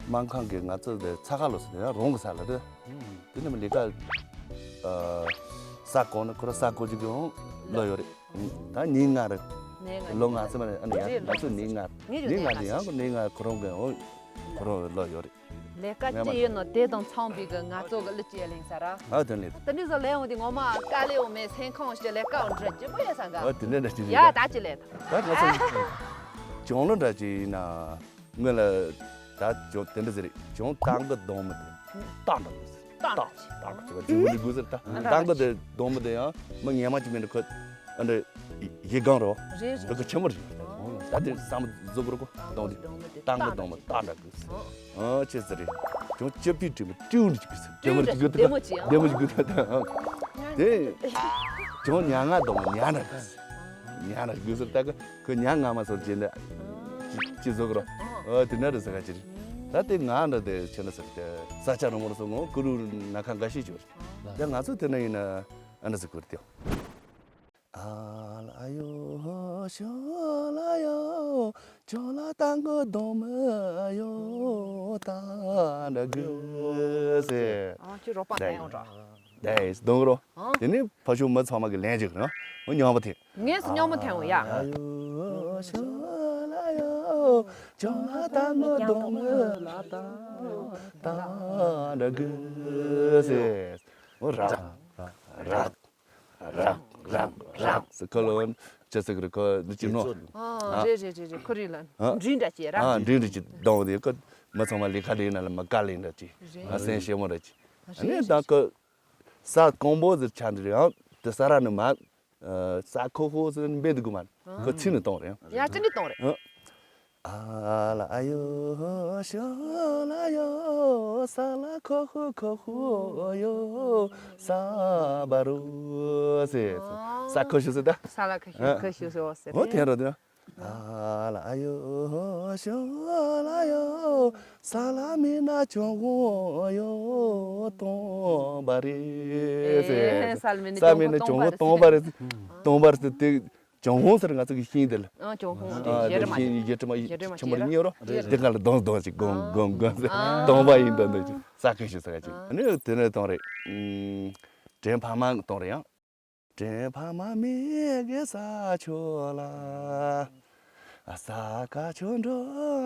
སྨན་ཁང་གི་ང་ཚོ་འདི་ཚ་ཁ་ལོ་ཟེར་དེ་ཡང་རོང་གི་ས་ལ་རེད། དེ་ནི་མི་ལས་ཀ་ས་གོ་ནི་ཁོ་ར་ས་གོ་ཅིག་གི་ལོ་ཡོད་རེད། ད་ཉིན་ལྔ་རེད། ལོ་ལྔ་ཙམ་རེད་ཨ་ནི་ཡང་ང་ཚོ་ཉིན་ལྔ་ཉིན་ལྔ་དེ་ཡང་ཉིན་ལྔ་ཁོ་རང་གི་ཁོ་རང་ལོ་ཡོད་རེད། ལས་ཀ་ཅི་ཡོད་ནོ་དེ་དང་ཚང་བའི་གི་ང་ཚོ་གི་ལི་ཅི་ཡ་ལེན་ས་ར། ཨ་དེ་ལེ། ད་ནི་ཟ་ལས་འོང་དེ་ངོ་མ་དཀའ་ལས་འོང་མེད་སེམས་ཁོང་ཞིག་ལས་ཀ་འོང་འདྲ་ཅི་པོ་ཡ་ས་ག་ཨ་དེ་འདྲ་འདྲ་ཅི་ཡ་རེད་ད་ཅི་ལས་ད། ད་ང་ཚོ་གྱོང་ལོ་འདྲ་ཅི་ཡིན་ན་སྔོན་ལ་ད་གྱོང་དེ་འདྲ་ཟེར་རེད་གྱོང་ཏང་གི་གདོང་མི་དེ་ཏང་འདྲ་གི་ཟེར་ཏང་ཏང་ཏང་གི་ཟེར་གི་ཟེར་ཏང་ཏང་གི་དེ་གདོང་མི་དེ་ཡང་མི་ངན་མ་ཅི་མིན་འདྲ་ཁོ། ཨ་འདྲ་ཡི་གང་རོ། རེད་རེད། ཁོ་ཆེན་མོ་རེད། ད་དེ་བསམ་བཟོ་གི་རོ་གོ་གདོང་དེ་ཏང་གི་གདོང་མི་ཏང་འདྲ་གི་ཨ་ཅེ་ཟེར་རེད། ཅུང་སྤྱི་པའི་དྲི་མ་ཏིའུ་འདྲ་གི་ཟེར་བདེ་མོ་གི་གི་བདེ་མོ་ཅི་ཡང་བདེ་མོ་གི་གི་དེ་ཅུང་ཉ་ང་གདོང་མི་ཉ་འདྲ་གི་ཟེར་ཉ་འདྲ་གི་ཟེར་ད་གི་ཁོ་ཉ་ང་མ་སོར་ཅེ་འདྲ་ཅི་བཟོ་གི་རོ། ཨ་དེ་འདྲ་རེད་ཟེར་ག་ཅི་རེད། ད་དེ་ང་འདྲ་དེ་ཆེ་ན་ཟེར་དེ་ས་ཆ་རོང་བོར་སོང་ངོ་ཀུ་རུ་ན་ཁ་འགའ་ཤས་ཅིག་ཡོད་རེད། ད་ང་ཚོ་དེ་ན་ཡིན་ན་ཨ་འདྲ་ཟེར་གི་རེད་དེ། ཨ་ལ་ཡོ་ཤོ་ལ་ཡོ་ཅོ་ལ་ཏང་གོ་གདོང་མི་ཡོ་ཏ་འདྲ་གི་སེ། ཨ་ཅི་རོགས་པ་ནས་ཡོང་འདྲ། དེ་གདོང་རོ། ཨ། དེ་ནི་ཕ་ཤུ་མི་ཚང་མ་གི་ལན་ཅིག་ནོ། མི་ཉོ་བ་དེ། ངས་སུ་ཉོ་མི་ཐེངས་ཡ། ཨ་ཡོ་ཤོ་ལ་ཡོ་ཅོ་ལ་ཏང་གོ་གདོང་མི་ལ་ཏ་ཏ་འདྲ་གི་སེ། འོ་ར་ར་ར། རག་རག་རག་ཟེར་ཁོ་ལོ་ཅི་ཟེར་གི་རེད་ཁོ་འདི་ཅི་ནོ། ཨ་རེད་རེད་རེད་རེད་ཁོ་རེད་ལ་ཨ་འདྲིན་འདྲ་ཅེ་ར། ཨ་འདྲིན་འདྲ་ཅེ་གདོང་དེ་ཁོ་མི་ཚང་མ་ལས་ཀ་ལས་ན་ལ་མ་དཀའ་ལས་འདྲ་ཅེ་ཨ་སེམས་ཤེས་མོ་ར་ཅེ་ཨ་ནི་ད་ཁོ་ས་གོང་པོ་ཟེར་ཆ་འདི་རེད་ཨ་དེ་ས་ར་ནི་མ་ས་ཁོ་ཁོ་ཟེར་འབེད་དུ་གུ་མ་ཁོ་ཚིག་ནི་གཏོང་རེད་ཡ་ཅི་ནི་གཏོང་རེད། ཨ་ལ་ཨ་ཡོ་ཤོ་ལ་ཡོ་ས་ལ་ཁོ་ཧུ་ཁོ་ཧུ་ཡོ་ས་བ་རུ་སེ། ས་ཁོ་ཤུ་སེ་ད། ས་ལ་ཁོ་ཤུ་ཨ། ཁོ་ཤུ་སེ་འོ་སེ། འོ་དེ་རོ་དེ། ཨ་ལ་ཨ་ཡོ་ཤོ་ལ་ཡོ་ས་ལ་མི་ན་ཅོང་གོ་ཡོ་སྟོང་བ་རེ་སེ། ཨེ་ས་ལ་མི་ན་ཅོང་གོ་སྟོང་བ་རེ་སེ། སྟོང་བ་རེ་སེ་དེ། ཅུང་ཧོང་ཟེར་ང་ཚོ་གི་ཤིང་དེ་ལ། ཨ་ཅུང་ཧོང་དེ་ཨ་གཞས་རི་མ་ཤིང་གཞས་རི་མ་གཞས་རི་མ་ཆེན་མོ་རེ་གཉིས་རོ། གཞས་རི་དེ་ག་ལ་གདོང་གདོང་ཞིག་གོང་གོང་གོང་ཟེར་ཨ་གདོང་པ་ཡིན་དོན་དུ་ས་ཁུལ་ཞིག་ས་ཁ་ཅིག་ཨ་ནི་དེ་ནས་གཏོང་རེད། དྲན་ཕ་མ་གཏོང་རེད་ཡང་། དྲན་ཕ་མ་མེད་གི་ས་ཕྱོགས་ལ། ས་ཁ་ཆུ་འགྲོ་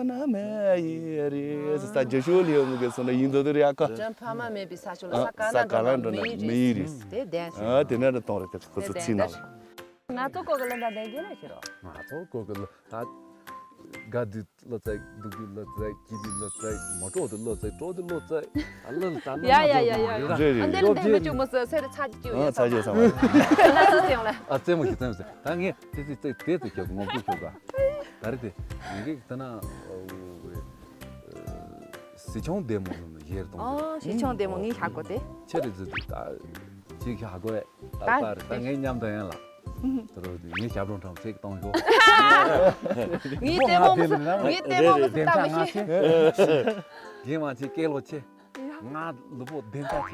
ན་མེ་ཡི་རེད། ས་རྒྱུ་ཤོག་ལི་ཡོང་གི་སོང་ན་ཡིན་འདོད་དེ་རེད་ཨ་ཁ། དྲན་ཕ་མ་མེད་པའི་ས་ཕྱོགས་ལ་ས་ས་ག་ལ་འགྲོ་ན་མེ་ཡི་རེད། དེ་བདེན་ཨ་དེ་ནས་རེད་གཏོང་རེད་དེ་ཁོ་ཚོ་ཚིག་ནང་ལ། ང་ཚོ་སྐོར་གི་ལ་འདྲ་ལྡན་རྒྱུ་ལ་ཤེས་རོགས། ང་ཚོ་སྐོར་གི་ལ་ད། དགའ་དུས་བློ་ཚོད། སྡུག་དུས་བློ་ཚོད། སྐྱིད་དུས་བློ་ཚོད། མ་སྤྲོ་དུས་བློ་ཚོད། སྤྲོ་དུས་བློ་ཚོད། ཨ་ལ་ལ་ད་ལ་ཡ་ཡ་ཡ་ཡ་ཡ། རེད་རེད། ཨ་འདི་ལ་ལྟད་མོ་བཅུག་མ་ཟེར་སེ་རེ་ཚ་གི་ཨ་ཚ་གི་ཡོད་ས་མ་རེད། ལ་ཚ་ཅིང་ལ། ཨ་རྩེད་མོ་ཞིག་རྩེད་མོ་ཟེར། ད་ངས་ཙི་ཙི་ཙི་ཙི་ཙི་ཁྱོད་ངོ་སྤྲོད་ཁྱོད་ག་ད་རེད་དེ་ངས་ད་ན་ཟི་ཆུང་བདེ་མོ་ལ་ཡེར་གཏོང་གི་ཨོ་ཟི་ཆུང་བདེ་མོ་ངས་ཧ་གོ་དེ། ཆེ་རེད་ཟི་ད་ཅིག་ཧ་གོ་ཨེ། ད་ད་རེད་ད་ངའི་མཉམ་དུ་ཡིན་ལ། དེ་རུ་ངའི་ཞབས་བྲོ་འཁྲབ་ཚིག་གཏོང་ཤོག་ངའི་ལྟད་མོ་མི་ཟེར། ངའི་ལྟད་མོ་མི་ཟེར་ལྟ་མི་ཤེས། རྒན་མ་ཆེ་སྐད་ལོ་ཆེ། ང་ལུས་པོ་བདེ་འཇགས་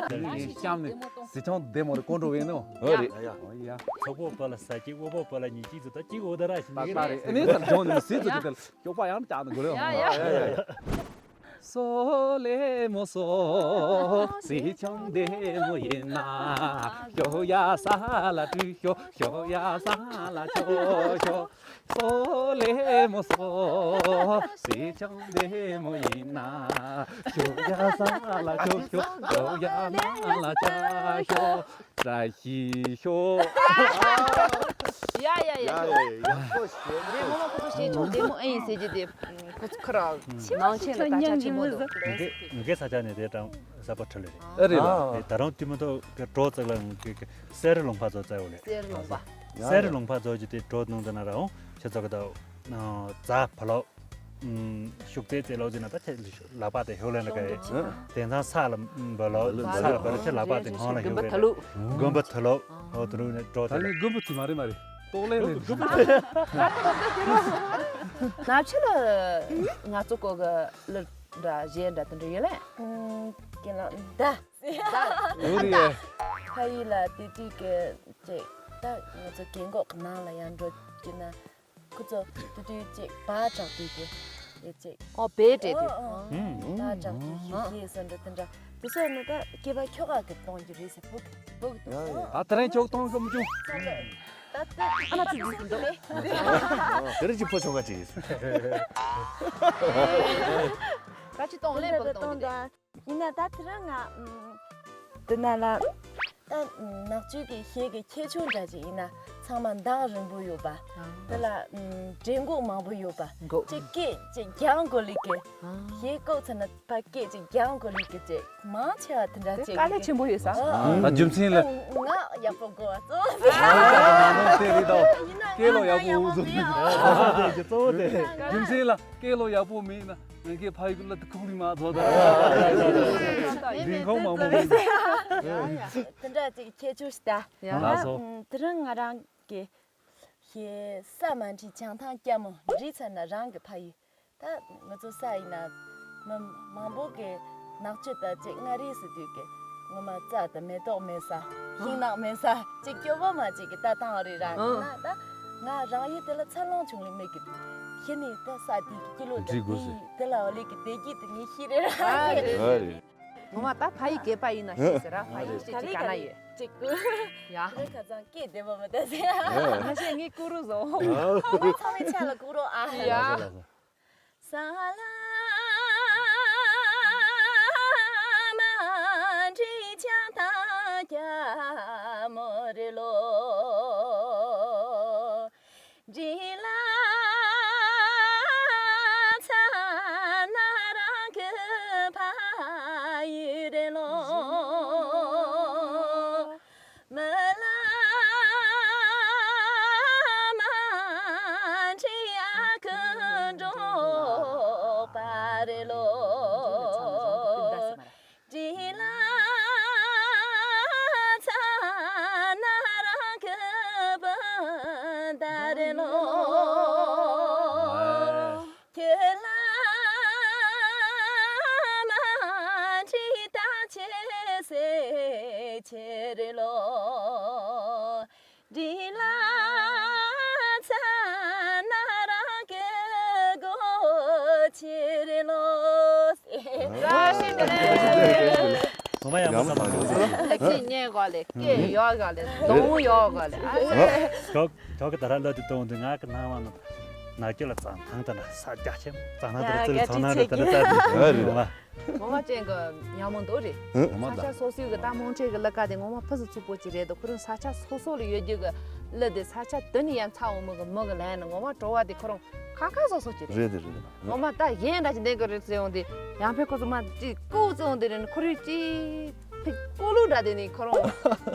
ཆེ། ངའི་གཤམ་ནས་ཟི་ཆུང་བདེ་མོ་རེ་ཀོན་འགྲོ་བས་ནོ། ཨོ་རེད། ཨོ་ཡ། ཚོགས་པོ་པ་ལ་ས་གཅིག་དབུ་པོ་པ་ལ་ཉིས་གཅིག་ཙི་ད་གཅིག་འོ་ད་ར་ཞིག་པ་པ་རེད། ཨ་ནི་ཚར་སྦྱོང་ནས་ཟི་ཙི་ཙི་དེ་ལ་ཞོགས་པ་ཡང་བཅག་ནས་དགོས་རེད། ཡ་ཡ། སོ་ལེ་མོ་སོ། སི་ཆང་བདེ་མོ་ཡིན་ན། ཤོ་ཡ་ས་ལ་ཏུ་ཤོ། ཤོ་ཡ་ས་ལ་ཤོ་ཤོ། སོ་ལེ་མོ་སོ། སི་ཆང་བདེ་མོ་ཡིན་ན། ཤོ་ཡ་ས་ལ་ཤོ་ཤོ། ཤོ་ཡ་ན་ལ་ཅ་ཤོ། བཀྲ་ཤིས་ཤོག་ཡ་ཡ་ཡ། ཡ་ཡ་ཡག་པོ་ཞེ་རེད། ངོ་མ་ཁོ་ཚོ་ཞེ་ཆུང་བདེ་མོ་ཨེ་ཡིན་ཟེར་གྱི་དེ་ཁོ་ཚོ་ཁ་ར་ནང་ཆེན་ལ་དགའ་ཆ་ཆེན་པོ་འདུག་ངེད་ངེད་ས་ཆ་ནས་དེ་དྲང་གཟའ་པ་ཁྲི་ལ་རེད། ཨ་རེད་ལ། ད་རུང་དུས་མ་ཐོག་གི་གྲོགས་ཚོ་ལ་ངེད་ཀྱི་གསེར་ལུང་པ་ཚོ་བཙལ་བ་རེད། གསེར་ལུང་པ། གསེར་ལུང་པ་ཚོ་གྱི་དེ་གྲོགས་ནང་དུ་ན་ར་འོང་ཁྱེད་ཚོ་གི་ད་རྫ་བ་ལོག་ཤུགས་རྩེད་རྩེད་ལོག་ཟིན་ན་ད་ཁྱེད་ལག་པ་དེ་ཧོ་ལན་ལ་ག་ཡེ། དེང་སང་ས་ལ་འབུད་ལོག་ས་ལ་འབུད་ལོག་ཁྱེད་ལག་པ་དེ་ཧོ་ལ་ཧོ་ལན་དགོན་པ་ཐ་ལུག་དགོན་པ་ཐ་ལུག་ཧོ་དུ་རུ་ནས་འགྲོ་ད་དེ་ནི་དགོན་པ་དེ་མ་རེད་མ་རེད་ཏོག་ལེ་ནས་ནག་ཆུ་ལ་ང་ཚོ་གོ་ག་ལ་འདྲ་གཞས་འདྲ་དེ་འདྲ་ཡོད་ལེ། ཀྱེ་ལ་ད་ད་ཨོ་རེད། ཕ་ཡུལ་ལ་དེ་དུས་ཀྱི་ཅེ་ད་ང་ཚོ་རྒན་གོག་གི་ནང་ལ་ཡང་འགྲོ་རྒྱུ་ན། ཁོ་ཚོ་དུ་དུ་ཅིག་བ་དྲག་དུས་དེ་ཡེ་ཅིག་ཨོ་བེ་ཏྲེ་དེ། ཨོ་ཨོ་ཨོ། ཧུམ། བ་དྲག་དུས་ཧི་ཧི་ཟེར་འདྲ་དེ་འདྲ་དེ་ཚོ་ནི་ད་སྐྱེས་པ་ཁྱོ་ག་གི་གཏོང་རྒྱུ་རེད་ཟེར་ཕུག་ཕུག་ཏུ་ཡ་ཡ། ཨོ། ད་དེ་རིང་ཁྱོད་གཏོང་གི་མི་བྱུང་། ད་ད་ཨ་ན་ཚིག་འདི་འདུག་དེ་རིང་གྱི་ཕོ་ཆུང་ག་ཅིག་ཡིན། ག་ཅི་གཏོང་ལེན་པོ་གཏོང་གི་དེ། ཡིན་ན་ད་དེ་རིང་ང་ཨམ། དེ་ན་ལ་ད་ནག་ཆུ་གི་གཞས་ཀྱི་ཁྱད་ཆོས་འདྲ་ཅིག་ཡིན་ན་ཚང་མ་མདངས་རིང་པོ་ཡོད་པ། དེ་ལ་ཨམ། འདྲེ་མགོ་མང་པོ་ཡོད་པ། མགོ་ཅིག་སྐད་ཅིག་རྒྱང་གོ་ལི་གི་གཞས་བཀོད་ཚར་ན་ཕ་སྐད་ཅིག་རྒྱང་གོ་ལི་གི་ཅིག་མང་ཆེ་བ་དེ་འདྲ་ཅིག་དཀའ་ལས་ཆེན་པོ་ཡོད་ས། ད་རྒྱུ་མཚན་ལ། ང་ཡག་པོ་གོ་བ་གཙོ་བོ་དེ་རེད་དོ། སྐད་ལོ་ཡག་པོ་འུ་ཚོ་གཙོ་བོ་དེ། རྒྱུ་མཚན་ལ་སྐད་ལོ་ཡག་པོ་མེད་ན། ངས་ཕ་ཡུལ་ལ་ཁུག་ལི་མ་ཐོག་ད། ལིང་ཁོང་མང་པོ་མི་འདུག་དེ་འདྲ་ཅིག་ཁྱད་ཆོས་ཤིག་ད། ཡ། ལགས་སོ། ཨ་དེ་རིང་ང་རང་གི་ཞེ་ས་མ་འཁྲིད་བྱང་ཐང་སྐྱ་མོ་འདྲིས་ཚར་ན་རང་གི་ཕ་ཡུལ། ད་ང་ཚོ་ས་ཡིན་ན་མི་མང་པོ་གི་ནག་ཆུ་ད་ཅིག་མངའ་རིས་སུ་དུས་ཀྱི་ངོ་མ་རྩྭ་དང་མེ་ཏོག་མེད་ས་ཤིང་ནགས་མེད་ས་ཅིག་སྐྱོ་བོ་མ་ཅིག་གི་ལྟ་སྟངས་རེད་ར་ཡིན་ན་ད་ང་རང་ཡུལ་དེ་ལ་འཚར་ལོངས་བྱུང་ལེ་མེད་གི་གཞི་ནས་ད་ས་དེ་གི་སྐྱིད་ལོ་འདྲི་དགོས་ཟེར། དེ་ལ་འོ་ལེ་གི་བདེ་སྐྱིད་དེ་ངས་ཤེས་རེད་ར། ཨ་རེད། ངོ་མ་ད་ཕ་ཡི་སྐད་པ་ཡིན་ན་ཤེས་ཟེར་ར་ཕ་ཡི་ཤེས་ཅིག་ག་ན་ཡོད། ཅིག་གུ་ཡ། ཁ་ཚང་སྐད་བདེ་བོ་མི་ད་ཟེར། ང་ཤེས་ངའི་ཀུ་རུ་བཟོ། ང་ཚང་མའི་ཆ་ལ་ཀུ་རུ་ཨ། ཡ། ས་ལ་མ་འདྲི་ཆང་ཐང་རྒྱ་མོ་རེ་ལོ། འདྲི་ལ་ཚ་ན་རང་གི་ཕ་ཡུལ་རེ་ལོ། མི་ལ་མ་འདྲི་ཨ་ཁུ་འགྲོགས་པ་རེ་ལོ། འདྲི་ལ་ཚ་ན་རང་གི་བུ་ད་རེ་ལོ། ཁྱེད་ལ་མ་འདྲི་ད་ཆེ་སེ་ཆེ་རེ་ལོ། འདྲི་ལ་ ངོ་མ་ཡག་པོ་བསམ་བློ་བཏང་། ལག་ཁྱེར་རྙེད་དགོས་ལེ། སྐད་ཡོད་དགོས་ལེ། གདོང་ཡོད་དགོས་ལེ། ཨ་ལེ། ཁྱོད་ཁྱོད་ཀྱི་ད་ར་ལ་དུ་གཏོང་དུས་ང་གི་སྣང་བ་ནང་ནག་ཀྱི་ལ་ཙང་ཐང་ད་ན་ས་རྒྱ་ཆེན་ཙང་ན་དུ་ཡ་ཙི་ལ་ཚང་ན་རེ་ད་ན་ཙ་དུ་ཡོད་ལ། ངོ་མ་ཅན་གི་ཉག་མོ་འདུག་རེད། ཨ་མ་ས་ད་ཆ་སོ་སོའི་གི་ད་མོང་ཁྲེ་གི་ལ་ཀ་དེ་ངོ་མ་ཕུ་སུ་ཚུགས་པོ་ཅིག་རེད་འདུག་ཁོ་རང་ས་ཆ་སོ་སོ་ལ་ཡོད་རྒྱུ་གི་ལི་དེ་ས་ཆ་དུ་ནི་ཡན་ཚ་འོ་མོ་གི་མི་གི་ལན་ནི་ངོ་མ་བྲོ་བ་དེ་ཁོ་རང་ཁ་ཁ་སོ་སོ་ཅིག་རེད། རེད་རེད་རེད། ངོ་མ་ད་གཞན་འདྲ་ཅིག་འདེང་གི་རེད་ཟེར་ཡོང་དུས་ཡང་ཕན་ཁོ་ཚོ་མ་ཅིག་ཀུ་ཟེར་ཡོང་དུས་རེད་ནི་ཁོ་རེ་ཅིག་ཕི་ཀོ་ལུ་འདྲ་དེ་ནི་ཁོ་རང་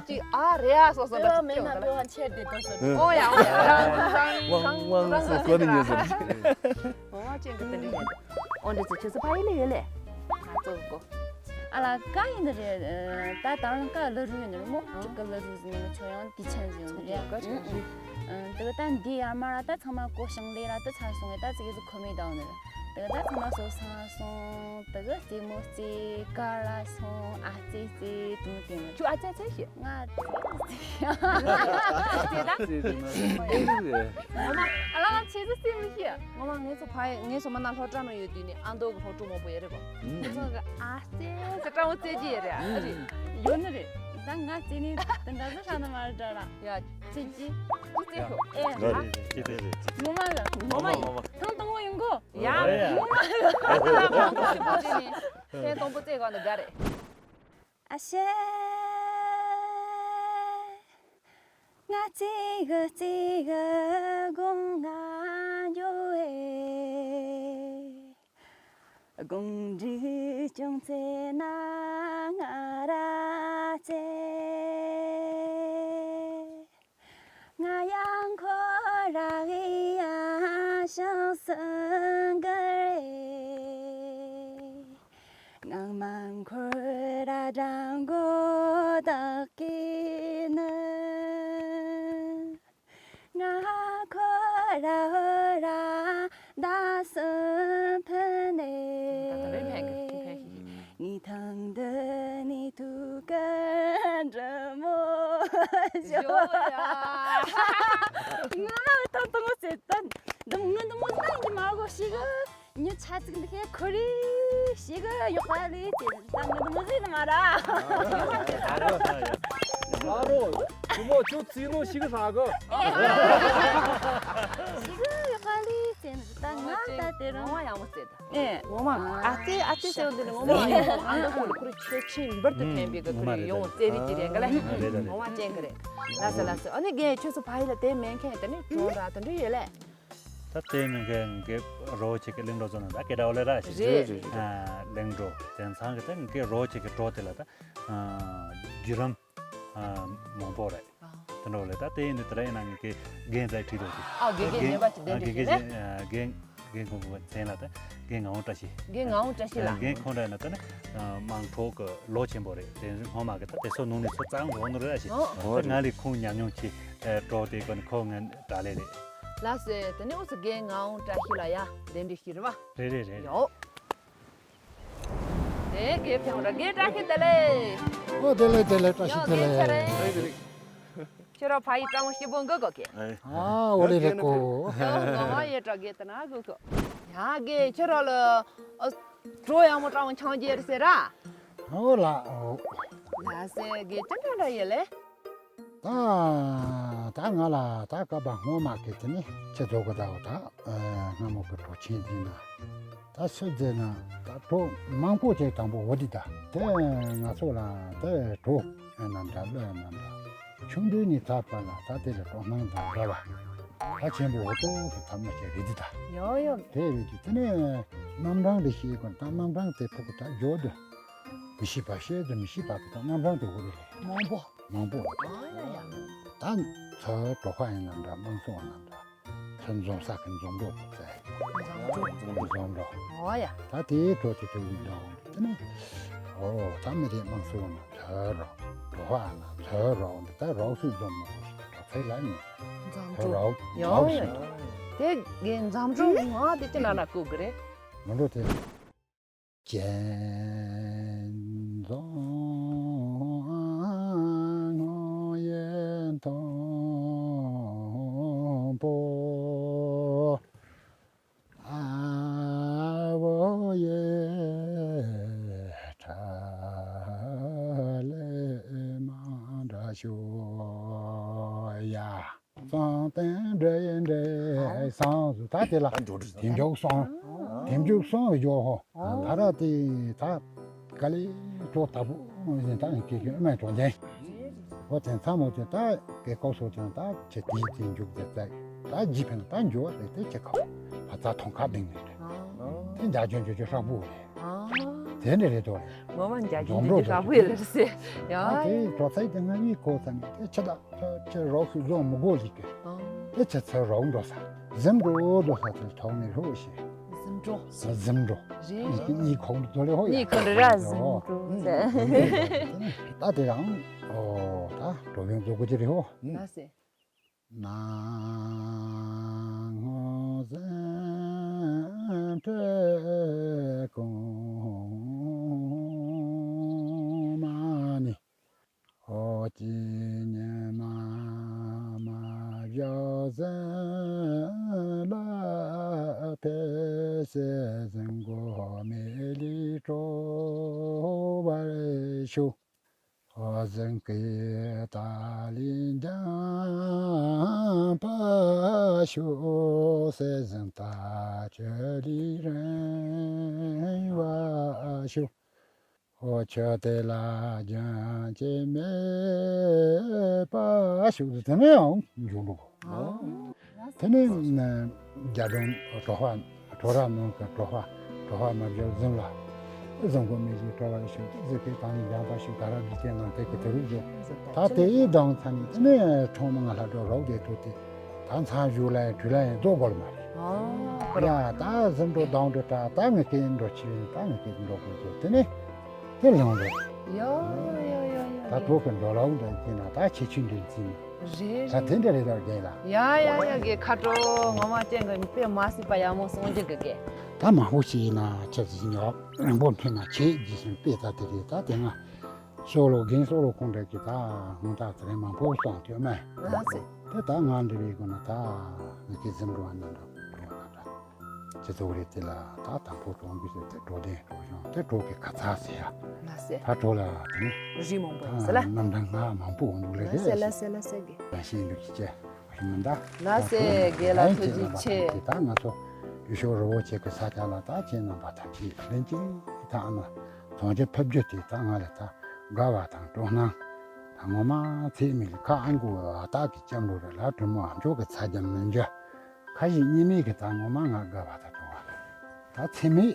ཅིག་ཨ་རེ་ཨ་སོ་སོ་འདྲ་ཅིག་སྐྱེ་ཡོང་ད་ལ། ཨོ་ཡ་ཨོ་ཡ། ཝང་ཝང་སོ་སོ་ནི་ངེས་ཟེར། ངོ་མ་ཅན་གི་དེ་འདྲ་ཡོད། ཨོ་འདྲ་ཚོ་ཁྱོད་ཚོ་ཕ་ཡུལ་ལ་ཡོད་ལེ། ང་ཚོ་གོ། ཨ་ལ་ཀ་ཡིན་ནི་རེད། ད་དང་ཀ་ལ་རུ་ཡིན་ནི་རེད་མོ། ཨ་ཀ་ལ་རུ་ཟིན་ནི་ཁྱོད་ཡང་དེ་ཆེན་ཟིན་ནི་རེད། ཀ་ཆེན་ཟིན། ཨ་དེ་ག་ད་འདི་ཡར་མར་ད་ཚང་མ་གོ་ཞིང་ལས་ལ་ད་ཚར་སོང་ངས་ད་ཙི་གེ་ཙི་ཁོ་མེད་དང་ནི་རེད། དེ་ག་ད་ཚང་མ་སོ་སང་སོང་དེ་ག་རྩེད་མོ་རྩེ་ཀ་ལ་སོང་ཨ་རྩེ་རྩེ་དུང་དེ་ནི་ཁྱོད་ཨ་ཙེ་ཚེ་ཤི། ང་རྩེ་རྩེ་ད། རྩེ་ད། ཨ་ལ་ང་ཆེ་ཙི་རྩེ་མི་ཤི། ངོ་མ་ངས་ཚོ་ཕ་ངས་ཚོ་མ་ན་སློབ་གྲྭ་ནང་ཡོད་དུས་ནི་ཨ་མདོ་གི་སློབ་ཕྲུག་མང་པོ་ཡོད་རེད་གོ། ཨུམ། ཁོ་ཚོ་གི་ཨ་ཙེ་ཟེར་སྤྲང་བོ་རྩེ་གི་ཡོད་རེད་ཨ་རེད། ཡོད་ནི་རེད། ད་ང་རྩེ་ནི་དེ་འདྲ་ཟེར་ཧྲ་ན་མ་རེད་འདྲ་ར། ཡ་རྩེ་གི་རྩེ་ཤོག་ཨེ་ང་ཨ། རེད་རེད་རེད་རེད། ངོ་མ་གི་ངོ་མ་ཡིན། ཐང་དང་པོ་ཡིན་གོ། ཡ་ཡ་ཡ། ངོ་མ་གི་ཐང་དང་པོ་རྩེ་ནི་ཐེངས་དང་པོ་རྩེ་གོ་ནི་དགའ་རེད། ཨ་ཤེ། ང་ཙི་གི་ཙི་གི་དགུང་ང་འགྱོ་ཨེ། དགུང་འདི་ཅུང་ཙེ་ན་ང་ར་ཙེ། ང་ཡང་ཁོ་ར་གི་ཡ་ཤང་སང་གི་རེད། ངང་མ་འཁོར་ར་དྲང་གོ་དག་གི་ནི། ང་ཁོ་ར་ཧོ་ར་ད་སུན་ཕན་ནས། ད་ད་རེ་ཕན་གི་ཐུག་ཕན་ཤི་ཤི། ངི་ཐང་དུ་ནི་ཐུག་ག་འདྲ་མོ་ཞོ་ཡ། ང་ལ་ད་དང་ཟེར་ད་འདི་ང་འདི་མོ་ད་ཡིན་མ་གོ་ཤི་གི། ཉི་ཆ་ཚིག་འདི་ཁའི་ཁོ་རི་ཞིག་ཡོག་པ་ལི་ཅེ་ད་ངི་མི་ཟིན་མ་ར། ཨ་རོ། ཁོ་མོ་ཁྱོད་ཚིག་ནོ་ཞིག་ཧྲ་གི། ཞིག་ཡོག་པ་ལི་ཅེ་ད་ང་ད་དེ་རང་ཡང་མོ་ཟེར་ད། ངོ་མ་ཨ་ཙེ་ཨ་ཙེ་ཟེར་འདི་ནི་ངོ་མ་ཨ་ནི་ཨ་ནི་ཁོ་རི་ཁོ་རི་ཆོས་ཆེན་འབུར་དུ་ཐོན་པའི་གི་ཁོ་རི་ཡོང་ཙེ་རི་ཅི་རེད་ག་ལ། ངོ་མ་ཅན་གི་རེད། ལ་ས་ལ་ས་ཨ་ནི་རྒན་ཁྱོད་ཚོ་ཕ་ཡི་ལ་དེ་མེད་མཁན་དེ་ནི་གྲོང་ར་དེ་འདྲ་ཡོད་ལེ། ད་ལྟའི་མི་འགའ་འགའ་རོ་ཆེ་གི་གླིང་འགྲོ་ཚོ་ན་ད་སྐད་གྲགས་ལས་ར་ཞིག་རེད། རེད་རེད། གླིང་འགྲོ་དེ་ཚང་གི་ད་འགའ་རོ་ཆེ་གི་གྲོ་དེ་ལ་ད་རྒྱུ་རམ་མང་པོ་རེད། དེ་འགྲོ་ལས་ད་ལྟའི་འདི་དེ་ར་ཡིན་ན་ངི་གི་རྒན་ཚ་ཁྲིད་འགྲོ་དེ། ཨ་རྒན་རྒན་ངན་པ་ཅིག་བསྟན་རྒན་རྒན་རྒན་རྒན་རྒན་ཁོང་གི་མཚན་ལ་ད་རྒན་ངག་དབང་བཀྲ་ཤིས། རྒན་ངག་དབང་བཀྲ་ཤིས་ལགས། རྒན་ཁོང་ར་ཡིན་ན་ད་ནི་དམངས་ཁྲོད་གི་ལོ་ཆེན་པོ་རེད། དེ་སྔོན་མ་གི་ད་དེ་ཚོ་ནང་ནས་ཚོ་གཙང་རོགས་ནོ་རེད་ཞིག་ཨོ། ད་ང་ལས་ཁོང་ཉམས་མྱོང་ཆེ་གྲོགས་དེ་ཀོ་ནི་ཁོ་ངན་དྲ་ལས་རེད། ལགས་སེ་དེ་ནི་འུ་ཚོ་རྒན་ངག་དབང་བཀྲ་ཤིས་ལགས་ཡ་གདན་འདྲེན་ཞུས་རེད་བ། རེད་རེད་རེད། ཡོ། དེ་རྒན་ཕེང་ར་རྒན་བཀྲ་ཤིས་བདེ་ལེགས། ཨོ་བདེ་ལེགས་བདེ་ལེགས་བཀྲ་ཤིས་བདེ་ཡོ་རྒན་ཁྱེད་རེད། ལེགས། ཁྱེད་རང་ཕ་ཡི་སྤྲང་བོ་སྐྱིད་པོ་འགུག་གོ་གེ། ཨ་འོ་ལེ་རེད་ཀོ། ཡང་ངོ་མ་ཡི་སྤྲང་རྒན་དེ་ན་འགུག་གོ། ཡང་རྒན་ཁྱེད་རང་ལ་ཨ་གྲོ་ཡག་མོ་སྤྲང་བོ་འཆང་རྒྱུ་རེད་ཟེར་ར། ཨོ་ལ་ཨོ། ལ་སེ་རྒན་ཅི་འདྲ་འདྲ་ཡོད་ལེ། ད་ད་ང་ལ་ད་སྐབས་པ་སྔོན་མ་གི་དེ་ནི་ཁྱེད་ཚོ་གི་ད་འོ་ད་སྔ་མོ་གི་གྲོ་ཆེན་འདི་ན་ད་སུ་རྫས་ན་ད་གྲོ་མང་པོ་ཅིག་དང་པོ་འོ་འདི་ད་དེ་ང་ཚོ་ལ་དེ་གྲོ་ཨེ་ན་འདྲ་ལོ་ཨེ་ན་འདྲ་ཆུང་དུས་ནས་ད་བར་ལ་ད་དེ་ལ་གྲོ་སྣང་དང་འདྲ་བ་ད་ཆེན་པོ་འོ་ཏོ་གི་ཐབས་མ་ཅིག་རེད་འདི་ད་ཡོ་ཡོ་དེ་རེད་དུས་དེ་ནས་རྣམ་གྲངས་རེ་ཤེས་དགོས། ད་རྣམ་གྲངས་དེ་ཕུག་གི་ད་འཇོག་དུ་མི་ཤེས་པ་ཤེས་དུ་མི་ཤེས་པ་གི་ད་རྣམ་གྲངས་དེ་འོ་རེད་མང་པོ། མང་པོ། ཨ་ཡ་ཡ། ད་ཚོ་གྲོ་ཁ་ཡིན་ན་འདྲ་དམངས་སྲོལ་ཡིན་ན་འདྲ། ཚོ་འཛོམས་ས་གི་འཛོམས་གྲོགས་པོ་ཚེ། འཛོམས་གྲོགས། འཛོམས་གྲོགས། ཨོ་ཡ། ད་དེའི་གྲོ་དེ་དུ་ཡིན་འདྲ་འོང་དེ་ནི། ཨོ་ད་མི་རིགས་དམངས་སྲོལ་ཡིན་ན་ཚོ་རོགས། གྲོ་ཁ་ཡིན་ན་ཚོ་རོགས་འདི་ད་རོགས་སུ་འཛོམས་མོ་གྲོ་ཚེ་ལ་ཡིན། འཛོམས་གྲོགས་ཚེ་ལ་ཡོ་ཡོ། དེ་གི་འཛོམས་གྲོགས་ང་དེ་ཅི་ན་ན་ཀུ་གི་རེད། མི་འགྲོ་དེ། གཅེན་གཅུང་ངོ་ཡི་མཐོན་པོ་ཨ་བོ་ཡི་ཁྲ། ཤོ་ཡ། གསང་རྟེན་འབྲེལ་འབྲེལ་གསང་ཟུར་ད་དེ་ལ་ད་འཇོག་འདྲ་དེ་འཇོག་སོང་། དེ་འཇོག་སོང་གི་འཇོག་ཧོ། ད་ར་དེ་ད་ག་ལེ་ཅོག་ད་བུ་ཡིན་ད་ཡིན་སྐད་ཀྱི་ཨ་མའི་གྲོང་ཅན། ཧོ་དེ་ཚ་མོ་དེ་ད་གེ་ཀོ་སོ་དེ་ད་ཁྱེད་དེ་དེ་འཇོག་དེ་ད་ད་ཇི་ཕན་ད་འཇོག་དེ་དེ་ཁྱེད་ཁ་བ་ད་ཐོང་ཁ་བིང་ནས་དེ་འཇའ་ཆུང་ཆུང་ཆུང་ཤོག་བུ་རེད། དེ་འདྲ་རེད་དོ། ངོ་མ་འཇའ་ཆུང་ཆུང་ཆུང་ཤོག་བུ་ཡོད་ལེ་ཟེར་ཡ། དེ་གྲོགས་ཚེ་དེ་ང་གཉིས་གོ་ཚ་ནས་དེ་ཁྱེད་ད། ཁྱེད་རོགས་ཤིག་བཟོ་མི་དགོས་ལིག་གི། ཨང་། ཨེ་ཁྱེད་ཚོ་རོགས་འགྲོ་ས། གཟིམ་འགྲོ་འགྲོ་ས་ཚོ་ཐོག་ནས་རོགས་ཤིག་གཟིམ་འགྲོ། གཟིམ་འགྲོ། རེད། ངས་གཉིས་ཁོག་འགྲོ་ལེ་ཧོ་ཡ། གཉིས་ཁོག་འགྲོ་ར་གཟིམ་འགྲོ་ཟེར། ད་དེ་རང་། ཨོ་ད་འགྲོ་ཡོང་འགྲོ་དགོས་ཀྱི་རེད་ཧོ། ལ་སེ། ན་ཧོ་གཟིམ་ཁྲི་གོང་མ་ནི། ཨོ་ཅི་ཉི་མ་མ་བཞག་ཟིན་ལ་ཕེབས་སེ་གཟིམ་གོ་མེ་ལི་སྤྲོ་བར་ཤོག་ཨོ་གཟིམ་གི་ཏཱ་ལི་འཇམ་པ་ཤོག་སེ་གཟིམ་ཏ་ཅོ་ལི་རིང་བ་ཤོག་ཨོ་ཆོས་དེ་ལ་རྒྱུན་ཆད་མེད་པ་ཞིག་ཏུ་དེ་ནས་ཡང་འབྱུང་འགྲོ། ཨོ། དེ་ནས་རྒྱ་གྲོང་གྲོ་བ་གྲོ་ར་ནང་གི་གྲོ་བ་གྲོ་བ་མ་བཞག་གཟིམ་ལ། གཟིམ་གོ་མི་ཞིག་གྲོ་བ་ཞིག་གཟིགས་པའི་དང་ནི་འཇམ་པ་ཞིག་ད་ར་བི་ཅན་ནང་དེ་གི་དེ་རུ་འཇོག་ད་དེ་ཡི་དང་ཚ་ནི་དེ་ནས་ཁྲོང་མ་ང་ལྷ་གྲོ་རོག་གེ་ཐུག་སྟེ། ད་མཚམས་བཞུགས་ལ་ཡང་དུས་ལ་ཡང་རྫོགས་དགོས་མ་རེད། ཨོ། ཡ་ད་གཟིམ་འགྲོ་ལྡང་འགྲོ་དྲ་ད་ངས་སྐད་འགྲོ་ཆེ་ད་ངས་སྐད་འགྲོ་དགོས་ཚོ་དེ་ནས་དེ་ལངས་རེད། ཡོ་ཡོ་ཡོ་ཡོ། ད་གྲོགས་ཀྱི་འགྲོ་ལའུ་འདྲ་ཡིན་ན་ད་ཁྱེད་ཆུ་འདྲ་ཡིན་ཟིན། རེད་ད་རེད། དེ་འདྲ་རེད་ད་རྒན་ལ། ཡ་ཡ་ཡ་རྒན་ཁ་དྲོ་ངོ་མ་ཅན་གི་དཔེ་མ་སྲིད་པ་ཡག་མོ་གསུང་རྒྱུ་གི་རྒན། ད་མང་པོ་ཞིག་ཡིན་ན་ཁྱེད་ཀྱི་ཉོག་རིང་པོ་འཕེན་ན་ཁྱེད་ཀྱི་བཞིན་དཔེ་ད་དེ་རེད་ད་དེ་ང་། སོག་ལོ་རྒན་སོག་ལོ་ཁོང་འདྲ་གི་ད་ཧུང་ད་ཚེ་རིང་མང་པོ་སོང་དུས་མེད། ལགས་སེ། དེ་ད་ང་འདྲ་བའི་སྒོ་ན་ད་ངས་ཀྱི་གཟིམ་འགྲོ་བ་ན་འདྲ་འགྲོ་བ་ན་འདྲ། སྤྱི་ཚོགས་རེད་དེ་ལ་ད་དང་པོ་གྲོང་གི་ཟེར་དེ་འགྲོ་དེ་འགྲོ་བྱུང་དེ་གྲོགས་ཀྱི་ཁ་ཚ་ཟེར་ཡ། ལགས་སེ། ད་གྲོགས་ལ་དེ་ནི། རི་མང་པོ་ཡིན་ཟེར་ལ། རྣམ་གྲངས་ང་མང་པོ་འོང་འདུག་ལེ་ལགས་སེ་རེད། ལགས་སེ་ལགས་སེ་རྒན། རང་བཞིན་ལུགས་ཀྱི་ཅེས་ཞུ་མི་འདའ། ལགས་སེ་རྒན་ལགས་ཐུགས་རྗེ་ཆེ། ད་ང་ཚོ་ཡུལ་ཤོག་རི་བོ་ཆེ་གི་ས་ཆ་ལ་ད་ཁྱེད་རྣམ་པ་ཐམས་ཅད་ལན་གཅིག་ད་ཨ་མ། དོན་གྱི་ཕེབས་རྒྱུ་དེ་ད་ང་ལ་ད་དགའ་བ་དང་སྤྲོ་སྣང་། ད་ངོ་མ་ཚེ་མི་ལ་ཁ་ཨང་གུ་བ་ཨ་སྟག་གི་སྐྱབས་འགྲོ་རེ་ལ་གྲུ་མོ་ཨ་མཆོག་གི་ཚ་རྒྱ་མི་འཇོ། ཁ་ཞིག་གཉིས་མེད་ཀྱི་ད་ངོ་མ་ང་དགའ་བ་ད་སྤྲོ་བ། ད་ཚེ་མེད་